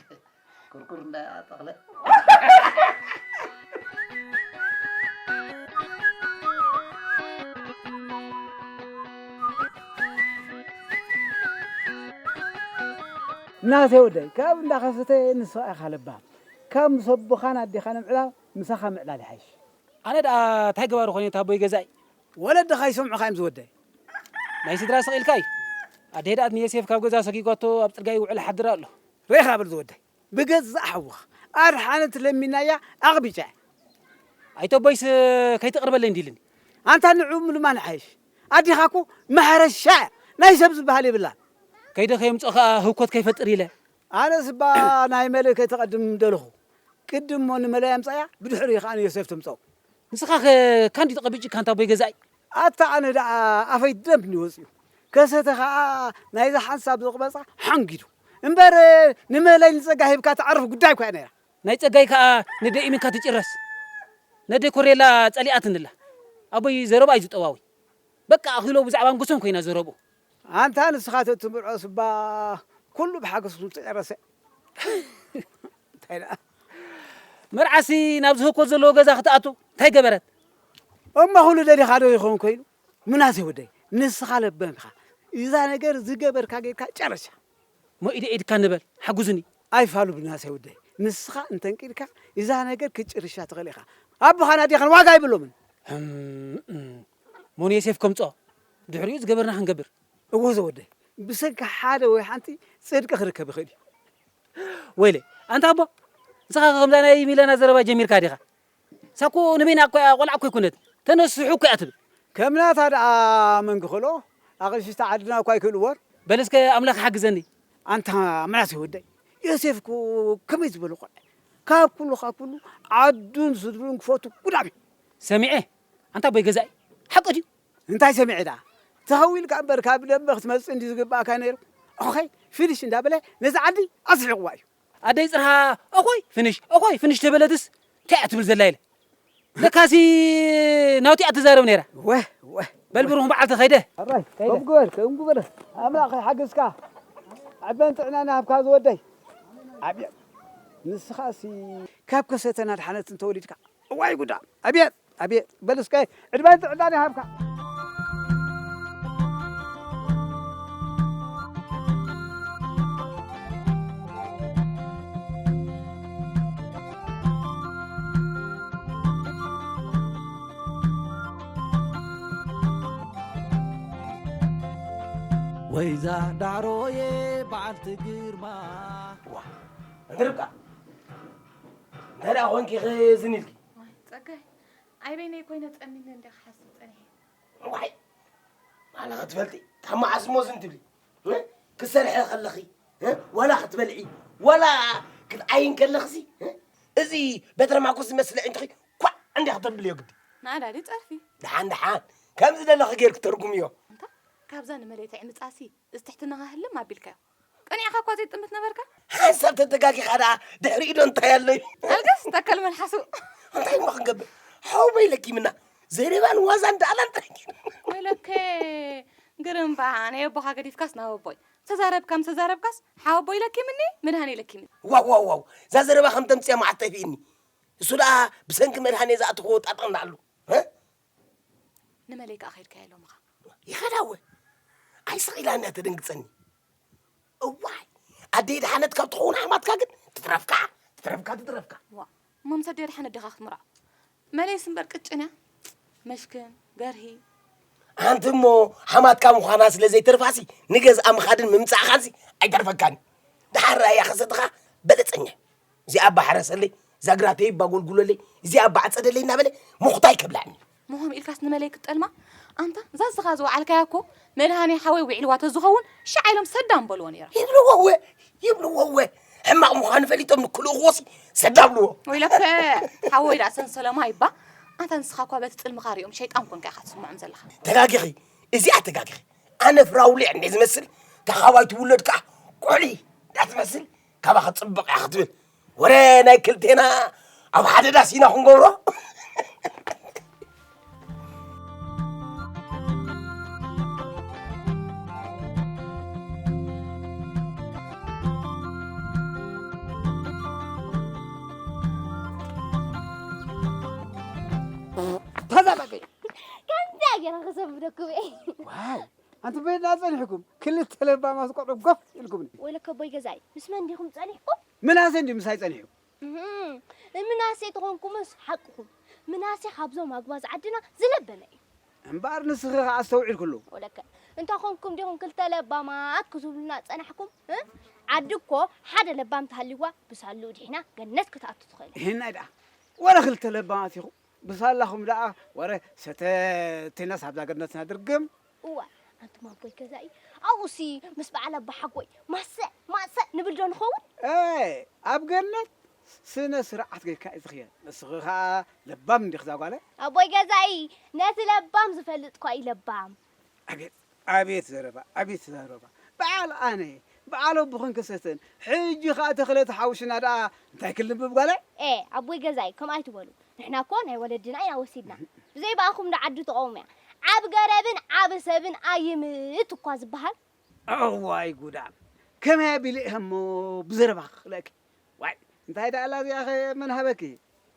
ኩርኩር እንዳጠቕለ። እናተይ ወደይ፣ ካብ እንዳኸሰተ ንስኻ ኢኻ ለባም። ካብ ምስ ኣቦኻን ኣዴኻን ምዕላል፣ ምሳኻ ምዕላል ይሓይሽ። ኣነ ደኣ እንታይ ገባሪ ኾነ፣ ኣቦይ ገዛኢ? ወለድኻ ይሰምዑኻ እዮም ዝወደይ። ናይ ስድራ ስቕ ኢልካ እዩ። ኣደይ ደኣ ንዮሴፍ ካብ ገዛ ሰጊጓቶ ኣብ ጽርግያ ይውዕል ሓድር ኣሎ። ርኢኻ በል ዝወደይ። ብገዛእ ሓውኻ ኣድሓነት ለሚናያ ኣቕቢጫ። ኣይተ ኣቦይስ ከይትቕርበለይ እንዲልኒ። ኣንታ ንዑ ምልማን ይሓይሽ። ኣዴኻ እኮ ማሕረሻ እያ። ናይ ሰብ ዝበሃል የብላን። ከይደ ከየምጽኦ ከኣ ህውኮት ከይፈጥር ኢለ። ኣነስ እባ ናይ መለይ ከይተቐድም ደለኹ። ቅድም እሞ ንመለይ ኣምጻያ፣ ብድሕሪኡ ከኣ ንዮሴፍ ትምጸው። ንስኻ ከ ካንዲ ተቐቢጭካ ኣንታ ኣቦይ ገዛኢ? ኣታ ኣነ ደኣ ኣፈይ ደም እዩ ወጺኡ። ከሰተ ከኣ ናይዛ ሓንሳብ ዘቕበጻ ሓንጊዱ። እምበር ንመለይ ንጸጋ ሂብካ ትዓርፍ ጉዳይ እኳ እያ ነይራ። ናይ ጸጋይ ከኣ ነደ ኢሚንካ ትጭረስ። ነደ ኮሬላ ጸሊኣትንላ። ኣቦይ ዘረባ እዩ ዝጠዋዊ። በቃ ኣኺሎ ብዛዕባ ንጉሶም ኮይና ዘረብኡ። ኣንታ ንስኻ ተትምርዖስ እባ ኩሉ ብሓጎስ ምተጨረሰ። እንታይ ደኣ? መርዓሲ ናብ ዝህኮት ዘለዎ ገዛ ክትኣቱ እንታይ ገበረት? እሞ ኩሉ ደሊኻ ዶ ይኸውን ኮይኑ? ምናሴ ወደይ፣ ንስኻ ለባም ኢኻ። እዛ ነገር ዝገበርካ ጌርካ ጨረሻ። እሞ ኢደ ኢድካ ንበል፣ ሓጉዝኒ። ኣይፋሉ ምናሴ ወደይ፣ ንስኻ እንተንቂድካ እዛ ነገር ክትጭርሻ ትኽእል ኢኻ። ኣቦኻን ኣዴኻን ዋጋ ኣይብሎምን። እም፣ እም። እሞ ንዮሴፍ ከምጽኦ፣ ድሕሪኡ ዝገበርና ክንገብር። እወ ዘወደይ፣ ብሰንኪ ሓደ ወይ ሓንቲ ጽድቂ ክርከብ ይኽእል እዩ። ወይለይ፣ ኣንታ ኣቦ፣ ንስኻ ከምዛ ናይ ሚለና ዘረባ ጀሚርካ ዲኻ? ሳኮ ንበይና እኮ እያ፣ ቆልዓ እኮ ኣይኮነት። ተነስሑ እኮ እያ ትብል። ከም ናታ ደኣ መን ክኽእሎ? ኣቕሽሽቲ ዓድና እኳ ኣይክእልዎን። በል እስከ ኣምላኽ ሓግዘኒ። ኣንታ ምናሴ ወደይ፣ ዮሴፍ እኮ ከመይ ዝበለ ቆልዓ እዩ። ካብ ኩሉ፣ ካብ ኩሉ ዓዱን ስድሩን ክፈቱ ጉዳም እዩ። ሰሚዐ፣ ኣንታ ኣቦይ ገዛኢ፣ ሓቂ ድዩ? እንታይ ሰሚዐ ደኣ? ተኸዊልካ እምበር ካብ ደምበ ክትመጽእ እንድዩ ዝግባእካ ነይሩ። ኦኸይ፣ ፊኒሽ እንዳበለ ነዚ ዓዲ ኣስሒቕዋ እዩ። ኣደይ ጽርሃ፣ ኦኾይ፣ ፍንሽ፣ ኦኾይ፣ ፍንሽ ተበለትስ፣ እንታይ እያ ትብል ዘላ ኢለ። ለካሲ ናውቲ እያ ትዛረብ ነይራ። ወህ፣ ወህ። በል ብሩኽ በዓል ተኸይደ። ኣባይ፣ ከይደ። ከም ግበር፣ ከም ግበር። ኣምላኽ ይሓግዝካ። ዕድመን ጥዕናን ይሃብካ ዝወደይ። ኣብየት። ንስኻሲ ካብ ከሰተን ኣድሓነት እንተወሊድካ። እዋይ ጉዳ። ኣብየት። ኣቤት፣ በል እስከ ዕድመን ጥዕናን ይሃብካ። ወይዛ ዳዕሮየ በዓልቲ ግርማ። ዋ፣ እንተ ርብቃ፣ እንታይ ደኣ ኾንኪ ኸ ዝን ኢልኪ? ዋይ፣ ጸጋይ፣ ኣይ በይነይ ኮይነ ጸኒኒ እንደ ክሓስብ ጸኒሐ። ዋይ፣ ማለ ክትፈልጢ፣ ካብ መዓስ እሞ ዝን ትብሊ? እ? ክትሰርሒ ከለኺ፣ እ? ዋላ ክትበልዒ፣ ዋላ ክትዓይን ከለኽሲ፣ እ? እዚ በትረ ማርቆስ ዝመስል ኣዒንትኺ ኳዕ እንዲያ ክተብልዮ ግዲ። ንኣዳዲ ጸርፊ። ደሓን፣ ደሓን፣ ከም ዝደለኺ ጌርኪ ተርጉምዮ። እንታ፣ ካብዛ ንመለይታ ዕምጻሲ፣ እዚ ትሕትናኻ ህልም ኣቢልካዮ። ቀኒዕኻ እኳ ዘይጥምት ነበርካ። ሓንሳብ ተተጋጊኻ ደኣ ድሕሪኡ ዶ እንታይ ኣሎ እዩ? ኣልገስ ተከል መልሓሱ። እንታይ እሞ ክንገብር? ሓወቦይ ለኪምና። ዘረባን ዋዛን ደኣላን ጥራይ። ወይለከ ግርምባ፣ ናይ ኣቦኻ ገዲፍካስ ናብ ኣቦይ። ተዛረብካ ምስ ተዛረብካስ ሓወቦይ ለኪምኒ፣ መድሃኔ ለኪምኒ። ዋው፣ ዋው፣ ዋው። እዛ ዘረባ ከም ተምጽያ መዓት ጠፊእኒ። እሱ ደኣ ብሰንኪ መድሃኔ ዝኣተኽዎ ጣጣ እንዳኣሉ። እ? ንመለይ ከኣ ከይድካዮ ሎምኻ። ይኸዳ እወ። ኣይስቕ ኢላ እንድያ ተደንግጸኒ። እዋይ፣ ኣደይ ደሓነት ካብ ትኸውን ሓማትካ ግን ትትረፍካ፣ ትትረፍካ፣ ትትረፍካ። ዋ፣ እሞ ምስ ኣደይ ደሓነት ዲኻ ክትምርዖ? መለይስ እምበር ቅጭን እያ። መሽክን፣ ገርሂ። ኣንቲ እሞ ሓማትካ ምዃና ስለ ዘይተርፋሲ ንገዝኣ ምኻድን ምምጻእኻንሲ ኣይተርፈካን። ደሓር ራእያ ከሰትኻ በለጸኛ። እዚኣ ኣባ ሓረሰለይ፣ እዛ ግራተይ ኣባ ጎልጉለለይ፣ እዚኣ ኣባ ዓጸደለይ እናበለ ምኹታይ ከብላዕኒ። ምሆም ኢልካስ ንመለይ ክትጠልማ? ኣንታ እዛ ዝኻ ዝወዓልካያ እኮ መድሃኔ ሓወይ ውዒልዋ ተዝኸውን ሽዓ ኢሎም ሰዳም በልዎ ነይሮም። ይብልዎ እወ፣ ይብልዎ እወ። ሕማቕ ምዃኑ ፈሊጦም ንክልእኽዎሲ ሰዳም ብልዎ። ወይለከ ሓወይ ደኣ ሰንሰለማ ይባ። ኣንታ ንስኻ እኳ በቲ ጽልምኻ ሪኦም ሸይጣን ኮንካ ኢኻ ትስምዖም ዘለኻ። ተጋጊኺ፣ እዚኣ ተጋጊኺ። ኣነ ፍራውሊዕ እንደ ዝመስል፣ ተኻባይ ትውለድ ከኣ ቆሊ እንዳ ትመስል፣ ካባኻ ጽብቕ እያ ክትብል። ወረ ናይ ክልቴና ኣብ ሓደ ዳስ ኢና ክንገብሮ። ተዛባበይ። ከምዚኣ ገይረ ክሰንብደኩም እየ። ዋው! ኣንቲ በይና ጸኒሕኩም፣ ክልተ ለባማት ቆልዑ ጎፍ ኢልኩምኒ። ወይለከ ኣቦይ ገዛኢ፣ ምስ መን ዲኹም ጸኒሕኩም? ምናሴ እንድዩ ምሳይ ጸኒሑ። እህም፣ ምናሴ ተኾንኩምስ ሓቅኹም። ምናሴ ካብዞም ኣጉባዝ ዓድና ዝለበመ እዩ። እምበኣር ንስኺ ኸኣ ኣስተውዒልክሉ። ወለከ፣ እንተ ኾንኩም ዲኹም ክልተ ለባማት ክትብሉና ጸናሕኩም? እ? ዓዲ እኮ ሓደ ለባም ተሃልይዋ ብሳልኡ ድሒና ገነት ክትኣቱ ትኽእል። ይህናይ ደኣ፣ ወረ ክልተ ለባማት ኢኹም። ብሳላኹም ደኣ ወረ ሰተቴናስ ኣብዛ ገነትና ድርግም። እዋ፣ ኣንቱም ኣቦይ ገዛኢ፣ ኣብኡሲ ምስ በዓል ኣባ ሓጎይ ማሰ፣ ማሰ ንብል ዶ ንኸውን? ኤ፣ ኣብ ገነት ስነ ስርዓት ጌርካ እዩ ዝኽየድ። ንስኺ ኸኣ ለባም እንዲኺ እዛ ጓለይ። ኣቦይ ገዛኢ፣ ነቲ ለባም ዝፈልጥ እኳ እዩ ለባም። ኣቤት፣ ኣቤት ዘረባ፣ ኣቤት ዘረባ። በዓል ኣነ፣ በዓል ኣቦኽን ክሰተን፣ ሕጂ ኸኣ ተኽለ ተሓውሽና ደኣ እንታይ ክልብብ ጓለይ? ኤ፣ ኣቦይ ገዛኢ፣ ከምኡ ኣይትበሉ። ንሕና እኮ ናይ ወለድና ኢና ወሲድና። ብዘይ ብኣኹም ዶ ዓዲ ትቐውም እያ? ዓቢ ገረብን ዓቢ ሰብን ኣይምት እኳ ዝበሃል። እዋይ ጉዳም! ከመይ ኣቢለ እየ እሞ ብዘረባ ክኽእለኪ? ዋይ፣ እንታይ ደኣ ኣላ እዚኣኸ መን ሃበኪ?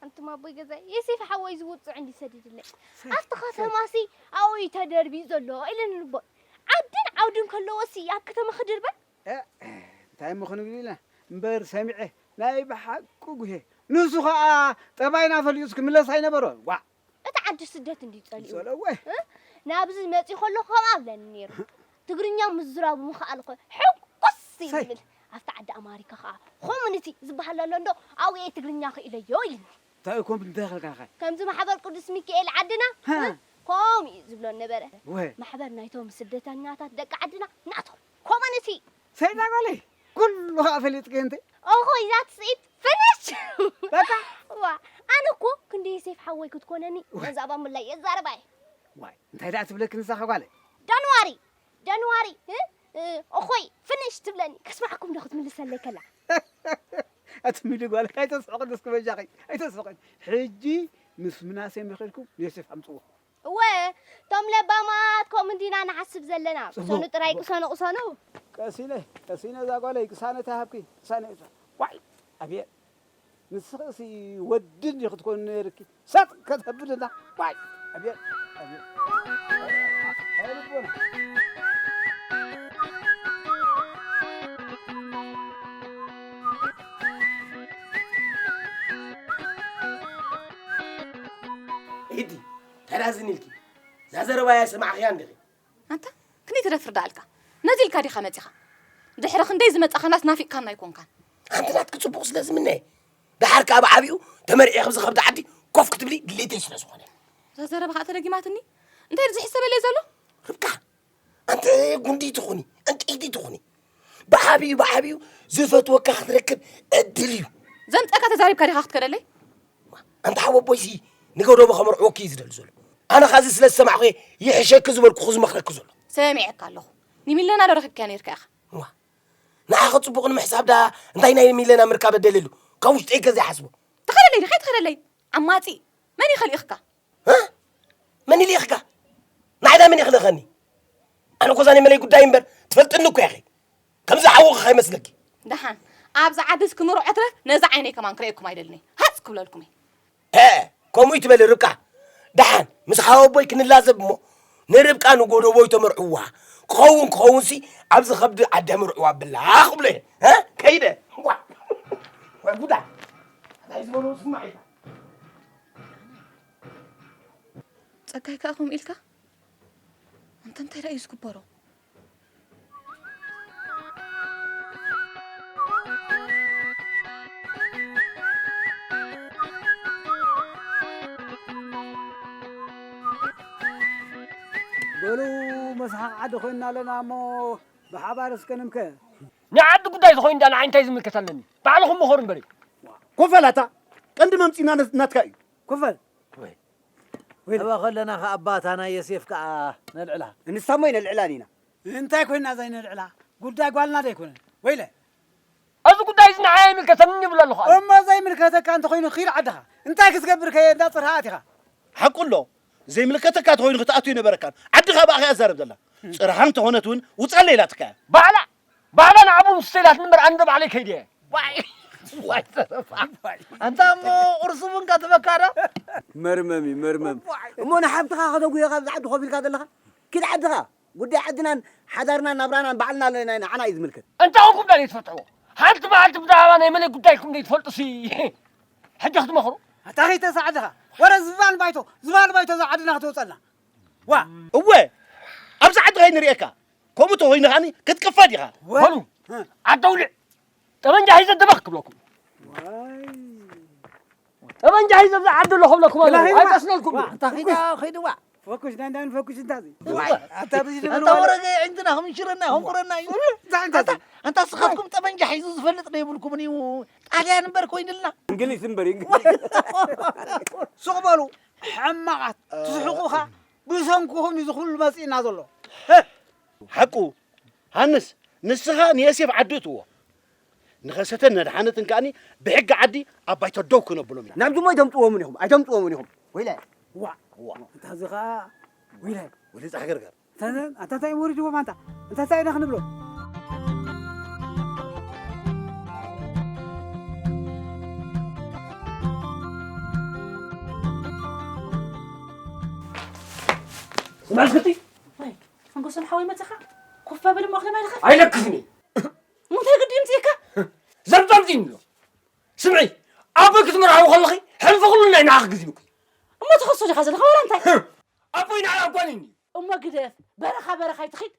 ኣንቱም ኣቦይ ገዛይ፣ የሴፍ ሓወይ ዝውጽዕ እንዲ ሰዲድለይ። ሰይ፣ ኣብቲ ሰይ። ከተማሲ ኣብኡ እዩ ተደርቢዩ ዘሎ ኢለን ንቦ። ዓድን ዓውድን ከለዎሲ ኣብ ከተማ ክድርበ? እ፣ እንታይ እሞ ክንብል ኢና? እምበር ሰሚዐ ናይ ብሓቂ ጉሄ። ንሱ ኸኣ ጠባይና ፈሊጡስ ክምለስ ኣይነበሮን። ዋእ! እቲ ዓዲ ስደት እንድዩ ጸሊኡ። ይጸልዎ። እ? ናብዚ መጺኡ ከሎ ከምኣ ኣብለኒ ነይሩ። ትግርኛ ምዝራቡ ምኽኣል እኮ ሕጉስ እየ ሰይ። ዝብል። ኣብቲ ዓዲ ኣማሪካ ኸኣ ኮሙኒቲ ዝበሃል ኣሎ እንዶ ኣብኡ እየ ትግርኛ ክኢለዮ ኢልኒ። እንታይ እኮ እንታይ ከልካኸ? ከምዚ ማሕበር ቅዱስ ሚካኤል ዓድና ሃ። እ? ከምኡ እዩ ዝብሎ ነበረ። ወ። ማሕበር ናይቶም ስደተኛታት ደቂ ዓድና ናቶም ኮሙኒቲ። ሰይዳ ጓለይ፣ ኩሉ ኸኣ ፈሊጥኪ እንተ። ኦሆ፣ እዛ ትስኢት ፍንሽ! በቃ። ዋ፣ ኣነ እኮ ክንደይ ሴፍ ሓወይ ክትኮነኒ፣ ዋይ። ነዛ እባ ሙላይ የዛርባ እየ። ዋይ፣ እንታይ ደኣ ትብለኪ ንሳ ኸ ጓለይ? ዳንዋሪ፣ ዳንዋሪ፣ እ? እ፣ ኦኾይ፣ ፍንሽ ትብለኒ። ከስማዕኩም ዶ ክትምልሰለይ ከላ? ኣቲ ሚሊ ጓለይ፣ ኣይተስሕቕኒ እስኪ በጃኺ፣ ኣይተስሕቕኒ። ሕጂ ምስ ምናሴ መኺርኩም ንዮሴፍ ኣምጽዎ። እወ፣ እቶም ለባማት ከምኡ እንዲና ንሓስብ ዘለና። ጽቡቕ፣ ቅሰኑ ጥራይ፣ ጽቡቕ። ቅሰኑ፣ ቅሰኑ። ቀሲነ፣ ቀሲነ እዛ ጓለይ፣ ቅሳነት ኣይሃብኪ፣ ቅሳነ፣ ቅሳነ። ዋይ፣ ኣብየ። ንስኺ እሲ ወዲ እንዲኺ ክትኮኒ ነይርኪ። ሰጥ ከተብልና። ዋይ፣ ኣቤት፣ ኣቤት። ኣይ ልቦና። ኢዲ፣ ተራዝን ኢልኪ። እዛ ዘረባያ ሰማዕኽያ እንዲኺ? ኣንታ፣ ክንደይ ትደፍር ደኣ ኣልካ? ነዚ ኢልካ ዲኻ መጺኻ? ድሕሪ ክንደይ ዝመጻኻናስ ናፊቕካና ኣይኮንካን። ኣንቲ ናትኪ ጽቡቕ ስለ ዝምነ፣ ደሓር ከኣ ብዓቢኡ ተመርዕየ ኣብዚ ከብዲ ዓዲ ኮፍ ክትብሊ ድሌተይ ስለ ዝኾነ። እዛ ዘረባ ከኣ ተደጊማትኒ? እንታይ እዩ ዝሕሰበለይ ዘሎ? ርብቃ፣ ኣንቲ ጉንዲ ትኹኒ፣ ዕንቅይቲ ትኹኒ። ብዓቢኡ፣ ብዓቢኡ ዝፈትወካ ክትረክብ ዕድል እዩ። ዘምጸካ ተዛሪብካ ዲኻ ክትከደለይ? ኣንታ ሓወቦይሲ ንገደቦ ከመርዕወኪ እዩ ዝደሊ ዘሎ። ኣነ ኻዚ ስለ ዝሰማዕኹ ይሕሸኪ ዝበልኩኹ ዝመኽረኪ ዘሎ። ሰሚዐካ ኣለኹ። ንሚለና ዶ ረኺብካያ ነይርካ ኢኻ? እዋ፣ ንዓኺ ጽቡቕ ንምሕሳብ ደኣ እንታይ ናይ ሚለና ምርካብ ኣደልየሉ? ካብ ውሽጠይ ገዛ ይሓስቦ። ተኸደለይ ዲኻ? ተኸደለይ። ዓማጺ። መን ይኸልእኽካ? እ? መን ይልእኽካ? ንዓይ ደኣ መን ይኽልእኸኒ? ኣነ እኮ እዛ ናይ መለይ ጉዳይ እምበር ትፈልጥኒ እኮ ኢኺ። ከምዚ ሓውኺ ከይመስለኪ። ደሓን፣ ኣብዚ ዓድስ ክምርዖ ትረፍ፣ ነዛ ዓይነይ ከማን ክርእየኩም ኣይደልን እየ። ሃጽ ክብለልኩም እየ። እ፣ ከምኡ ይትበሊ ርብቃ። ደሓን፣ ምስ ሓወቦይ ክንላዘብ እሞ፣ ንርብቃ ንጎደቦይ ተመርዕዋ። ክኸውን ክኸውንሲ፣ ኣብዚ ከብዲ ዓዲ ኣምርዕዋ ብላ ክብሎ እየ። እ? ከይደ። ዋ፣ ወይ ጉዳ። እንታይ ዝበሎ ስማዕ ኢልካ። ጸጋይ ከኣ ከምኡ ኢልካ? ኣንተ እንታይ ደኣ እዩ ዝግበሮ? በሉ፣ መስሓቕ ዓዲ ኮይንና ኣለና እሞ ብሓባር እስከ ንምከ። ናይ ዓዲ ጉዳይ ዝኾይኑ ደኣ ንዓይ እንታይ ዝምልከት ኣለኒ? ባዕልኹም ምኸሩ እምበሪ። ኮፈላታ ቀንዲ መምጺና ናትካ እዩ። ኮፈል። ወይ። ወይ። ኣባ ከለና ከኣ ኣባታ ናይ የሴፍ ከኣ ነልዕላ። እንሳሞ ነልዕላ ዲና። እንታይ ኮይና እዛ ነልዕላ? ጉዳይ ጓልና ዶ ኣይኮነን? ወይለ። እዚ ጉዳይ እዚ ንዓይ ኣይምልከተንን ይብል ኣለኹ ኣነ። እሞ ዘይምልከተካ እንተኾይኑ ኺድ ዓድኻ። እንታይ ክትገብር ከየ እንዳ ጽርሃ ኣቲኻ? ሓቁ ኣሎ። ዘይምልከተካ ተኾይኑ ክትኣቱ ይነበረካን። ዓድኻ ብኣኺ ኣዛረብ ዘላ። ጽርሃ እንተኾነት እውን ውጻለ ኢላትካ እያ። ባዕላ፣ ባዕላ ንዓቡ ምስ ሰይላት እምበር ኣነ ባዕለይ ከይደ እየ። ዋይ፣ ዋይ፣ ተረፋ። ኣንታ እሞ ቁርሲ እውን ከትበካ ዶ? መርመም እዩ፣ መርመም። ዋይ። እሞ ንሓብትኻ ከተጉዮ ካብዚ ዓዲ ኮፍ ኢልካ ዘለኻ? ኪድ ዓድኻ። ጉዳይ ዓድናን ሓዳርናን ናብራናን ባዕልና ኣለና፣ ንዓና እዩ ዝምልከት። እንታይ ኹም ዳን ይትፈትሕዎ? ሓንቲ መዓልቲ ብዛዕባ ናይ መለይ ጉዳይኩም ዘይትፈልጡ ሲ ሕጂ ክትመኽሩ? ኣታ ኸይተሳዕድኻ። ወረ ዝባን ባይቶ፣ ዝባን ባይቶ እዛ ዓድና ክትወጸልና። ዋ። እወ፣ ኣብዚ ዓዲ ከይንርእየካ። ከምኡ ተኾይኑ ኸኣኒ ክትቅፈድ ኢኻ። ወ-፣ በሉ፣ እ። ዓዲ ኣውሊዕ። ጠበንጃ ሒዘ ደበኽ ክብለኩም። ዋይ። ጠበንጃ ሒዘ ኣብዚ ዓዲ ኣሎ ክብለኩም ግላ ኣለኹ። ኸይድዋ። ኣይቀስነልኩም። ዋ፣ ኣታ ኸይዳ፣ ኸይድዋ። ፈኩሽ፣ ዳንዳን ፈኩሽ እንታዚ። ዋይ፣ ኣታ ብዚ ኣንታ ዝበልዋ። ወረገ ዕንትና ከምሽረና፣ ከምቁረና እዩ። እንታይ እንታይ ኣንታ፣ ኣንታ ስኻትኩም ጠበንጃ ሒዙ ዝፈልጥ ዶ ይብልኩምን እዩ? ጣልያን እምበር ኮይንልና። እንግሊዝ እምበር፣ እንግሊዝ። ሱቕ በሉ፣ ሕማቓት፣ ትስሕቑኻ፣ ብሰንኩኹም እዩ ዝኹሉ መጺእና ዘሎ። ህ! ሓቁ፣ ሃንስ፣ ንስኻ ንየሴፍ ዓዲ እትዎ። ንኸሰተን ነድሓነትን ከኣኒ ብሕጊ ዓዲ ኣብ ባይቶ ደው ክነብሎም ኢና። ናብ ድሞ ኣይተምጽእዎምን ኢኹም፣ ኣይተምጽእዎምን ኢኹም። ወይለ። ዋ። ዋ። እንታዚ ኸኣ፣ ወይለ። ወይለ ጻሕገርገር። እንታ፣ እንታ እንታይ ወሪድዎም ኣንታ? እንታ እንታይ ኢና ክንብሎ? ስምዒ እስክቲ። ወይ፣ ሓንጎሶም ሓወይ መጺኻ? ኮፍ በል እሞ ኣኽለ ማይ ልኸፍ። ኣይለክፍን እዩ። እሞ እንታይ ግዲ ይምጽእካ? ዘምጻምጺ ኣሎ። ስምዒ፣ ኣቦይ ክትምርዓዊ ከለኺ፣ ሕልፊ ኩሉ ናይ ንዓኺ ግዜ እኮ እዩ። እሞ ትኸሶ ዲኻ ዘለኻ ዋላ እንታይ? ኣቦይ ንዓይ ኣጓኒኒ እዩ። እሞ ግደፍ፣ በረኻ በረኻ ኣይትኺድ።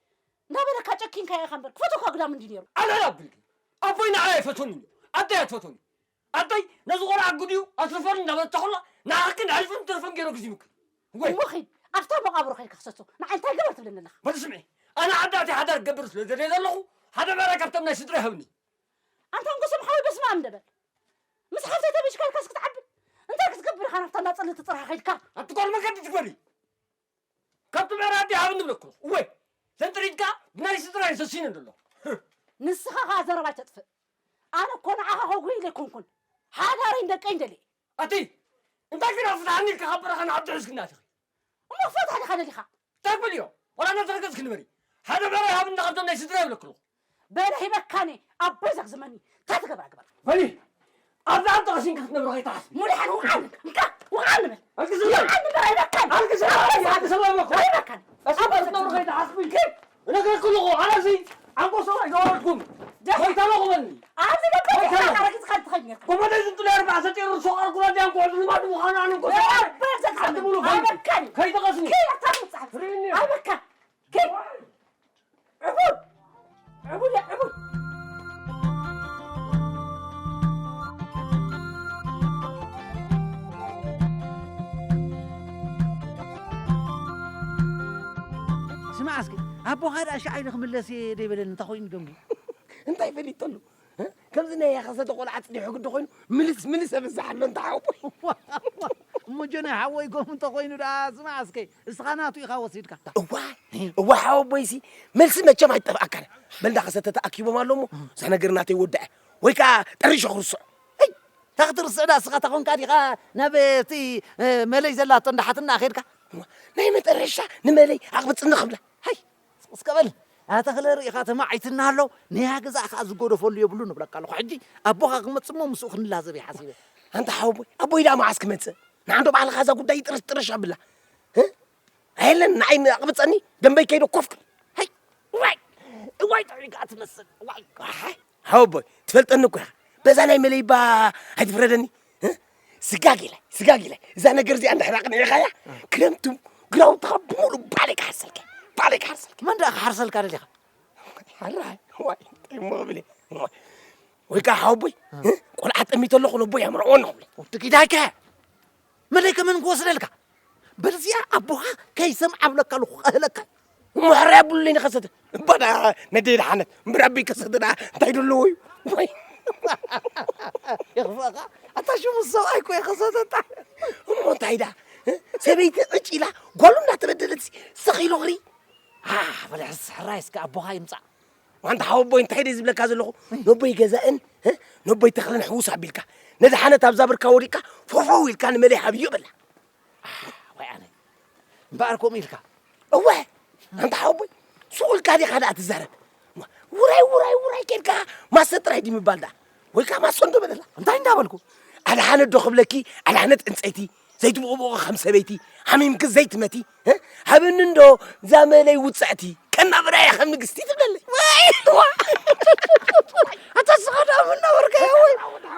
እንዳበለካ ጨኪንካዮ ኢኻ እምበር፣ ክፈትወካ ግዳም እንድዩ ነይሩ። ኣልዕል ኣቢልኪ። ኣቦይ ንዓይ ኣይፈትወንን እዩ። ኣደይ ኣይትፈትወኒ። ኣደይ ነዚ ቆልዓ ኣግድዩ ኣትርፈሉ እንዳበለት ተኾላ፣ ንዓኺ ግን ሕልፍን ትርፍን ገይሩ ግዜ ምክር። ወይ። እሞ ኺድ፣ ኣብታ መቓብሮ ኸይድካ ክሰሶ። ንዓይ እንታይ ግበር ትብለኒ ኣለኻ? በል ስምዒ፣ ኣነ ዓዲ ኣትየ ሓዳር ክገብር ስለ ዝደልየ ዘለኹ፣ ሓደ ብዕራይ ካብቶም ናይ ስድራ ይሃብኒ። ኣንታ ኣንጎሶም ሓወይ በስመ ኣብ እንደ በል። ምስ ሓፍተይ ተቢሽካ ኢልካስ ክትዓቢ? እንታይ ክትገብር ኢኻ ናብታ እንዳጸለቲ ጽርሃ ኸይድካ? ኣብቲ ጓል መገዲ ትግበሪ። ካብቲ ብዕራይ ኣደ ሃብኒ ብለኩ። እወ፣ ተንጥሪትካ ብናይ ስድራ እዩ ሰሲኑ ዘሎ። ንስኻ ኸኣ ዘረባ ኣይተጥፍእ። ኣነ እኮ ንዓኻ ከጉሂ ኢለ ኣይኮንኩን። ሓዳረይን ደቀይን ደልየ። ኣቲ፣ እንታይ ግና ፍትሓኒ ኢልካ ካብ በረኻ ንዓዲ ሒዝክና ኣቲኺ? እሞ ክፈትሕ ዲኻ ደሊኻ? እንታይ ክብል እዮ? ዋላ እናተረገጽኪ ንበሪ። ሓደ ብዕራይ ሃብኒ ካብቶም ናይ ስድራ ይብለኪ ኣለኹ። በለ ሂበካኒ፣ ኣቦይ ዘኽዝመኒ። እንታይ ትገብራ ግበር። በሊ፣ ኣብዛ ዓዲ ቀሲንካ ክትነብር ከይትሓስብ። ሙሉሓን ውዓል፣ እንካ፣ ውዓል ንበል። ኣልቅስለይ። ውዓል ንበል፣ ኣይበቃን። ኣልቅስለይ። ኣልቅስለይ። ኣልቅስለይ በኮ። ኣይበቃን። ቀሲንካ ክትነብር ከይትሓስብ። ግን እነግረኪ ኣለኹ፣ ኣነሲ ዓንቆ ሰብኣይ ዝወረድኩም። ደሓን። መይታ ኣለኹ በልኒ። ኣብዚ ደቀ መይታ ኣለኹ። ሓረጊት ኻድ ትኸይድ ነርካ። ጎመደይ ዝንጥሉ ኣርባዕተ ጤሩ ሶቓር ኩራ ዲያን ኩዕዱ ልማድ ምዃኑ ኣነ እንኮ ሰብኣይ። በል ዘካ። ዓዲ ሙሉ ፋይዳ። ኣይበቃን። ከይትቐስኒ። ከይበቃን። ትብጻሕ። ትርእይኒ። ኣይበቃን። ከይ-፣ ዕቡድ! ዕቡድ እያ፣ ዕቡድ! ስማዕ እስኪ፣ ኣቦኻ ደኣ ሻዕ ኢሉ ክምለስ እየ ደይበለኒ፣ እንታይ ኮይኑ ደንጉ? እንታይ ፈሊጠሉ? እ? ከምዚ ናይ ያኸሰተ ቆልዓ ጽኒሑ ግዲ ኮይኑ፣ ምልስ ምልስ የብዝሕ ኣሎ፣ እንታይ ሓወቦይ? እሞ ጆነ ሓወይ፣ ከምኡ እንተኾይኑ ደኣ፣ ስማዕ እስከ፣ እስኻ ናቱ ኢኻ ወሲድካ። እዋ፣ እዋ፣ ሓወቦይሲ፣ መልሲ መቸም ኣይጠፍኣካን። በል፣ እንዳ ኸሰተ ተኣኪቦም ኣሎ እሞ፣ እዛ ነገር ናተይ ወድዐ። ወይ ከኣ ጠሪሸ ክርስዖ። እይ! እታ ክትርስዕ ደኣ፣ እስኻ ተኾንካ ዲኻ ናብ እቲ፣ እ፣ መለይ ዘላቶ እንዳ ሓትና ኸይድካ? እዋ፣ ናይ መጠረሻ ንመለይ ኣቕብጽኒ ክብላ። ሃይ! ስቕ በል። ኣታ ክለ ርኢኻ ተማዒትና ኣሎ፣ ነያ ገዛ ከኣ ዝጎደፈሉ የብሉ ንብለካ ኣለኹ። ሕጂ ኣቦኻ ክመጽእ እሞ ምስኡ ክንላዘብ እየ ሓሲበ። ኣንታ ሓወቦይ፣ ኣቦይ ደኣ መዓስ ክመጽእ? ንዓንዶ ባዕልኻ እዛ ጉዳይ ጥርሽ ጥርሽ ኣብላ። እ? ኣየለን ንዓይ ኣቕብጸኒ፣ ደንበይ ከይደ ኮፍ ክብል። ሃይ! ዋይ! እዋይ ጥዑይ ከኣ ትመስል። ዋይ! ኣሓ! ሓወቦይ፣ ትፈልጠኒ እኮ ኢኻ። በዛ ናይ መለይባ ኣይትፍረደኒ። እ? ስጋግ ኢለ፣ ስጋግ ኢለ። እዛ ነገር እዚኣ እንድሕር ኣቕኒዕኻያ፣ ክረምቱ ግራውትኻ ብምሉእ ባዕለይ ክሓርሰልካ፣ ባዕለይ ክሓርሰልካ። መን ደኣ ክሓርሰልካ ደሊኻ? ሓራይ፣ ዋይ፣ እንታይ እሞ ክብል እየ? ወይ ከዓ ሓወቦይ፣ እ? እ? ቆልዓ ጠሚተ ኣለኹ፣ ነቦይ ኣምርዕዎ ኣለኹ። ወዲ ኪዳይከ? መለይ ከመን ክወስደልካ? በልዚኣ ኣቦኻ ከይሰምዓ ብለካ ኣለኹ፣ ክቐህለካ። እሞ ሕራይ ኣብሉለይ ንኸሰተ። እባ ደኣ ነደይ ደሓነት። እምበር ኣበይ ከሰተ ደኣ እንታይ ደለዎ እዩ? ወይ። የኽፍኣኻ። ኣታ ሽሙ ሰብኣይ እኮ የኸሰተ ጣ። እሞ እንታይ ደኣ? እ? ሰበይቲ ዕጭ ኢላ ጓሉ እንዳተበደለት ሲ-፣ ስኽ ኢሉ ክርኢ? አ፣ በለ ሕስ-፣ ሕራይ እስከ ኣቦኻ ይምጻእ። ዋንታ ሓወቦይ እንታይ ደይ ዝብለካ ዘለኹ? ነቦይ ገዛእን፣ እ? ነቦይ ተኽልን ሕውስ ኣቢልካ። ነድሓነት ኣብዛ ብርካ ወዲቕካ ፎፎው ኢልካ ንመለይ ሃብዮ በላ። ኣሕ፣ ወይ ኣነ። እምበኣር ከምኡ ኢልካ? እወ፣ ኣንታ ሓወቦይ፣ ሱቕ ኢልካ ዲኻ ደኣ ትዛረብ? ውራይ፣ ውራይ፣ ውራይ ኬድካ ማሰ ጥራይ ድዩ ምባል ደኣ? ወይ ከኣ ማሰ እንዶ በለላ። እንታይ እንዳበልኩ? ኣድሓነት ዶ ክብለኪ፣ ኣድሓነት ዕንጸይቲ፣ ዘይትብቑብቑ ከም ሰበይቲ፣ ሓሚምኪ ዘይትመቲ፣ እ? ሃብኒ እንዶ እዛ መለይ ውጽዕቲ፣ ከናብራ እያ ከም ንግስቲ ትብለለይ። ወይ፣ ዋ። ኣታ ስኻ ደኣ ምናበርካ እያ ወይ?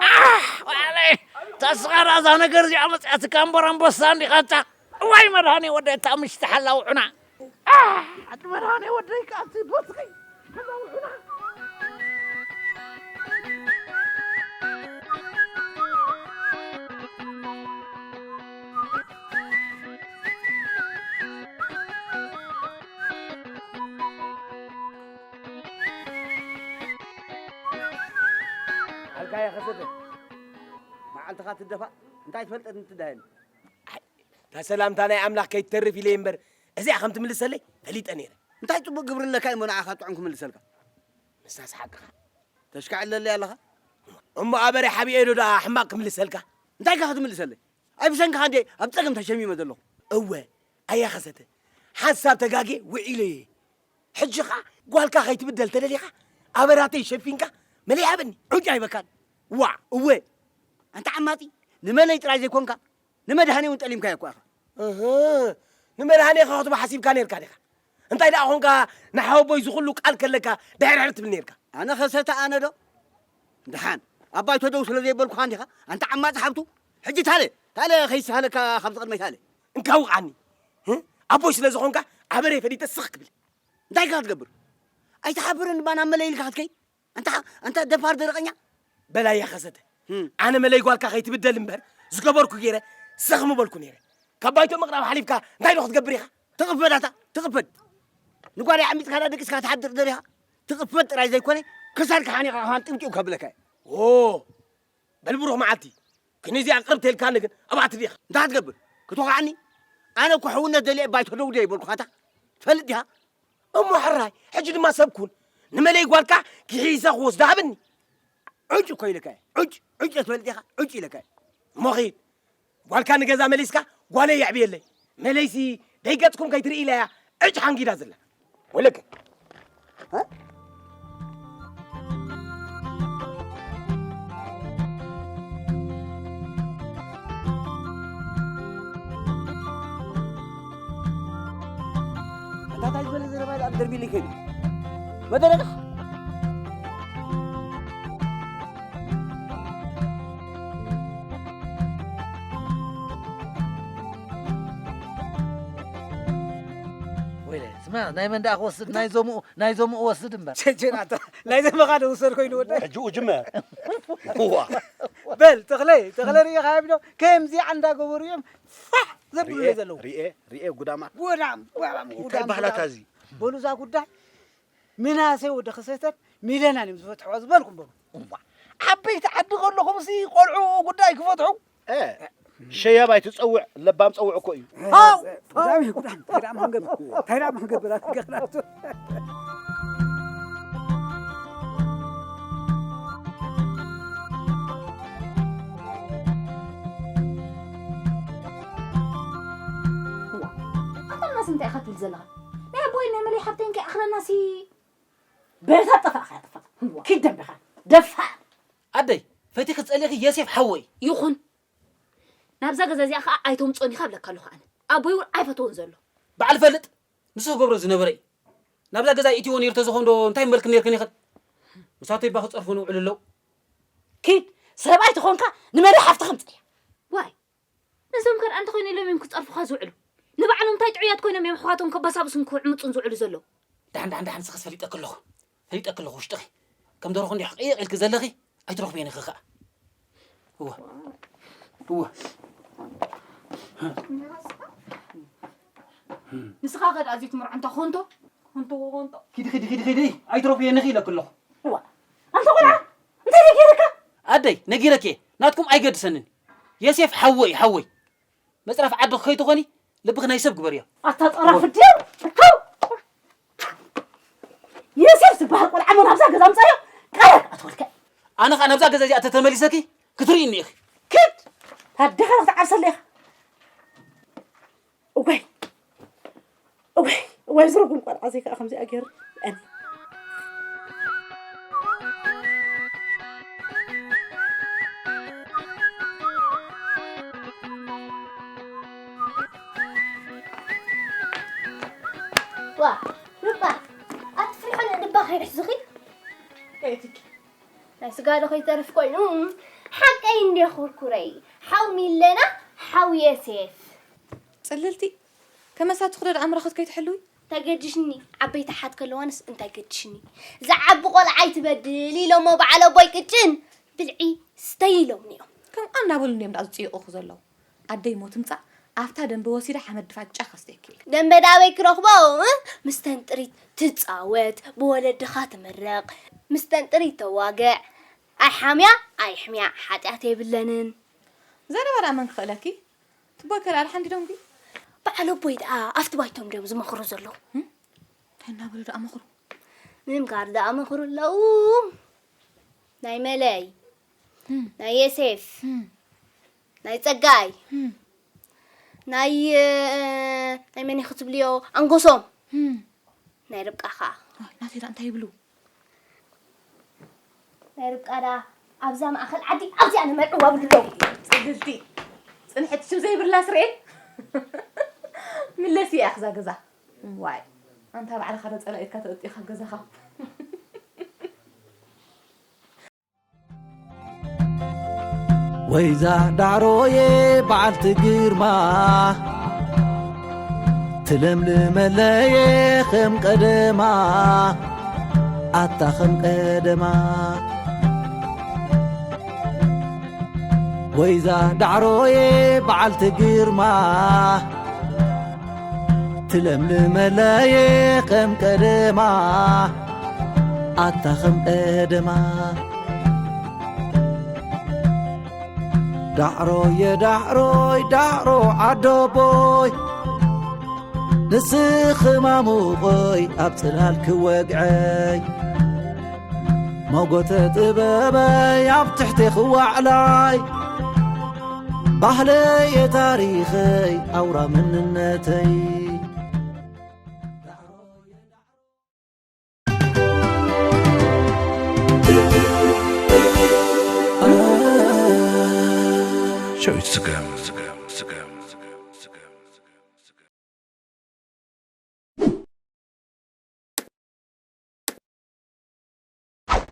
ኣሕ፣ ዋዕለይ። ኣታ ስኻ ደኣ እዛ ነገር እዚኣ መጽኣትካ እምበር ኣንበሳ እንዲኻ ኣታ። እዋይ መድሃኔ ወደይ፣ እታ ምሽቲ ሓላው ዑና። ኣሕ፣ ኣቲ መድሃኔ ወደይ፣ ከኣ እቲ በትኺ ሓላው ዑና። ኣልካያ ከሰተ፣ መዓልትኻ ትደፋእ፣ እንታይ ትፈልጠት እንትዳየኒ? ኣይ፣ እታ ሰላምታ ናይ ኣምላኽ ከይትተርፍ ኢለ እምበር፣ እዚኣ ከም ትምልሰለይ ፈሊጠ ነይረ። እንታይ ጽቡቕ ግብሪ ኣለካ እሞ ንዓኻ ጥዑም ክምልሰልካ? ምስታስ ሓቅኻ። ተሽካዕለለይ ኣለኻ? እሞ ኣበረ ሓቢኤ ዶ ደኣ ሕማቕ ክምልሰልካ? እንታይ ኢኻ ክትምልሰለይ? ኣይ ብሰንክኻ እንዴ ኣብ ጸገም ተሸሚመ ዘለኹ? እወ፣ ኣያ ከሰተ፣ ሓንሳብ ተጋግየ ውዒለ እየ። ሕጂ ኸኣ ጓልካ ከይትብደል ተደሊኻ፣ ኣበራተይ ሸፊንካ መለይ ሃበኒ። ዑጭ ኣይበካን። ዋዕ፣ እወ። ኣንታ ዓማጺ፣ ንመለይ ጥራይ ዘይኮንካ፣ ንመድሃኔ እውን ጠሊምካዮ እኳ ኢኻ። እህ፣ ንመድሃኔ ከኸትቦ ሓሲብካ ነይርካ ዲኻ? እንታይ ደኣ ኾንካ ንሓወቦይ ዝኹሉ ቃል ከለካ ድሕርሕር ትብል ነይርካ? ኣነ ኸሰተ ኣነ ዶ? ደሓን፣ ኣባይ ተደው ስለ ዘይበልኩኻ እንዲኻ? ኣንታ ዓማጺ ሓብቱ፣ ሕጂ ታለ፣ ታለ ኸይስሃለካ ካብዚ ቅድመይ ታለ። እንካ ውቕዓኒ። እ? ኣቦይ ስለ ዝኾንካ ኣበረይ ፈሊጠ ስኽ ክብል። እንታይ ኢኻ ክትገብር? ኣይትሓብርን እባ ናብ መለይ ኢልካ ክትከይድ? ኣንታ፣ ኣንታ ደፋር ደረቐኛ። በላያ ከሰተ። ህም። ኣነ መለይ ጓልካ ከይትብደል እምበር ዝገበርኩ ገይረ ስኽ ምበልኩ ነይረ። ካብ ባይቶ ምቕራብ ሓሊፍካ እንታይ ዶ ክትገብር ኢኻ? ትቕፈድ ኣታ፣ ትቕፈድ። ንጓለይ ዓሚጽካ ዳ ደቂስካ ትሓድር ደሊኻ? ትቕፈድ ጥራይ ዘይኮነ፣ ክሳድካ ሓኒቐ ከማን ጥምጢም ከብለካ እየ። ኦ፣ በል ብሩኽ መዓልቲ። ክንዚኣ ቅርብ ተልካኒ ግን ኣብኣ ትዲኻ። እንታይ ክትገብር? ክትወቕዓኒ? ኣነ እኮ ሕውነት ደልየ ባይቶ ደው ድየ ይበልኩኻ፣ ኣታ ትፈልጥ ዲኻ? እሞ ሕራይ፣ ሕጂ ድማ ሰብ ኩን። ንመለይ ጓልካ ክሒሰ ክወስዶ ሃብኒ። ዑጭ እኮ ኢለካ እየ። ዑጭ፣ ዑጭ ትፈልጥ ኢኻ? ዑጭ ኢለካ እየ። እሞ ኺድ። ጓልካ ንገዛ መሊስካ፣ ጓለይ የዕብየለይ። መለይሲ ደይገጽኩም ከይትርኢ ኢላ እያ ዕጭ ሓንጊዳ ዘላ። ወለከ። እ? ድርቢል ይከይዱ መደረጋ ወይለ ስማ ናይ መን ደኣ ክወስድ ናይ ዞምኡ ናይ ዞምኡ ወስድ እምበር ሸጀናታ ናይ ዘመኻ ዶ ውሰድ ኮይኑ ወደ ሕጂ ጅመ ዋ በል ተኽለይ ተኽለ ርኢኻ ቢዶ ከምዚ እንዳገበሩ እዮም ፋሕ ዘብሉ ዘለዉ ሪኤ ሪኤ ጉዳማ ጉዳም ጉዳም እንታይ ባህላታ እዚ በሉ እዛ ጉዳይ ምናሴ ወደ ክሰተን ሚለናን እዮም ዝፈትሕዋ ዝበልኩም በሉ ዓበይቲ ዓዲ ከለኹም ሲ ቆልዑ ጉዳይ ክፈትሑ ሸያብ ኣይትፀውዕ ለባም ፀውዕ እኮ እዩ ጉዳም ጉዳም እንታይ ደኣ ክንገብር እንታይ ደኣ ክንገብር ኣትገኽላቱ ኣታ ምናስ እንታይ ኢኻ ትብል ዘለኻ ናይ ኣቦይ ናይ መለይ ሓብተይን ከይኣኽለናሲ በታ ጠፋእኻ ጠፋ ኪድ ደንበኻ ደፋር ኣደይ ፈቲኺ ዝፀሊእኺ የሴፍ ሓወይ ይኹን ናብዛ ገዛ እዚኣ ከዓ ኣይተምፅኦን ኢኻ እብለካ ኣለኹ ኣነ ኣቦይ እውን ኣይፈተዎን ዘሎ በዓል ፈልጥ ንሱ ክገብሮ ዝነበረ እዩ ናብዛ ገዛ ኢትዎ ነይሩ ተዝኾን ዶ እንታይ መልክ ነርክን ይኽእል ምሳቶ ይባ ክፀርፉ ንውዕሉ ኣለዉ ኪድ ሰብኣይ ተኾንካ ንመለይ ሓፍትኻ ምፅልያ ዋይ እዞም ከርኣ እንተኾይኑ ኢሎም እዮም ክፀርፉኻ ዝውዕሉ ንባዕሎም እንታይ ጥዑያት ኮይኖም እዮም ኣሕዋቶም ከበሳብሱን ክዕምፁን ዝውዕሉ ዘለዉ ዳሕን ዳሕን ዳሕን ንስኽስ ፈሊጠኪ ኣለኹ ፈሊጠኪ ኣለኹ ውሽጥኺ ከም ደርኹ እንዲሕ ቅይቕ ኢልኪ ዘለኺ ኣይትረኽብየን ኢኺ ኸዓ እወ እወ ንስኻ ከድ ኣዝዩ ትምርዖ እንተ ኾንቶ ኾንቶ ኾንቶ ኪዲ ኪዲ ኪዲ ኪዲ ኣይትረኽብየን ኢኺ ኢለኪ ኣለኹ እዋ ኣንተ ቆልዓ እንታይ ነጊረካ ኣደይ ነጊረኪ ናትኩም ኣይገድሰንን የሴፍ ሓወይ ሓወይ መፅረፍ ዓዲ ከይትኾኒ ልብኺ ናይ ሰብ ግበርዮ ኣታ ጠራፍ ድዩ የሴፍ ዝበሃል ቆልዓ ሞ ናብዛ ገዛ ምፃዮ ቃላት ኣትወልከ ኣነ ከዓ ናብዛ ገዛ እዚኣ ተተመሊሰኪ ክትርእይኒ ኢኺ ክድ ታደኻ ክትዓርሰለ ኢኻ እወይ እወይ እወይ ዝረጉም ቆልዓ ዘይከዓ ከምዚኣ ገይሩ ኣነ ዋ ሩባ ኣቲ ፍልሖን እድባ ከይሕዝኺ ከየትኪ ናይ ስጋ ዶ ከይተርፍ ኮይኑ ሓቀይ እንዴ ኩርኩረይ ሓው ሚለና ሓው የሴፍ ጽልልቲ ከመሳትኹ ዶ ኣምራኽት ከይትሕልዊ ተገድሽኒ ዓበይቲ ሓት ከለዋንስ እንታይ ገድሽኒ ዝዓቢ ቆልዓ ኣይትበድል ኢሎሞ በዓል ኣቦይ ቅጭን ብልዒ ስተይ ኢሎምኒ እዮም ከምኣ እናበሉ እዮም ደኣ ዝፅይቑኹ ዘለዉ ኣደይ ሞ ትምፃእ ኣብታ ደንበ ወሲዳ ሓመድ ድፋጫ ከስተየኪ ኢለ ደንበ ዳበይ ክረኽቦ እ? ምስተን ጥሪት ትፃወት ብወለድኻ ትምረቕ ምስተን ጥሪት ተዋግዕ ኣይሓምያ ኣይሕምያ ሓጢኣት የብለንን ዘረባ ደኣ መን ክኽእለኪ ትቦይ ከልኣል ሓንዲዶም ድዩ በዓል ኣቦይ ደኣ ኣብቲ ባይቶም ድዮም ዝመኽሩ ዘለዉ እንታይ እናበሉ ደኣ መኽሩ ምምካር ደኣ መኽሩ ኣለዉ ናይ መለይ ናይ የሴፍ ናይ ጸጋይ ናይ ናይ መን ክትብልዮ ኣንጎሶም ናይ ርብቃ ከዓ ናተይ ደኣ እንታይ ይብሉ ናይ ርብቃ ደኣ ኣብዛ ማእኸል ዓዲ ኣብዚኣ ንመርዕዋ ብሉ ኣለዉ ፅብብቲ ፅንሕቲ ሽም ዘይብላ ስርኤ ምለስ እያ ክዛ ገዛ ዋይ ኣንታ ባዕልኻ ዶ ጸላኢትካ ተእጢኻ ገዛኻ ወይዛ ዳዕሮየ በዓልቲ ግርማ ትለምልመለየ ከም ቀደማ ኣታ ከም ቀደማ ወይዛ ዳዕሮየ በዓልቲ ግርማ ትለምልመለየ ከም ቀደማ ኣታ ከም ቀደማ ዳዕሮየ ዳዕሮይ ዳዕሮ ዓደቦይ ንስኺ ማሙቐይ ኣብ ጽላል ክወግዐይ ሞጎተ ጥበበይ ኣብ ትሕቴኺ ዋዕላይ ባህለየ ታሪኸይ ኣውራ መንነተይ ሸዊት ስገም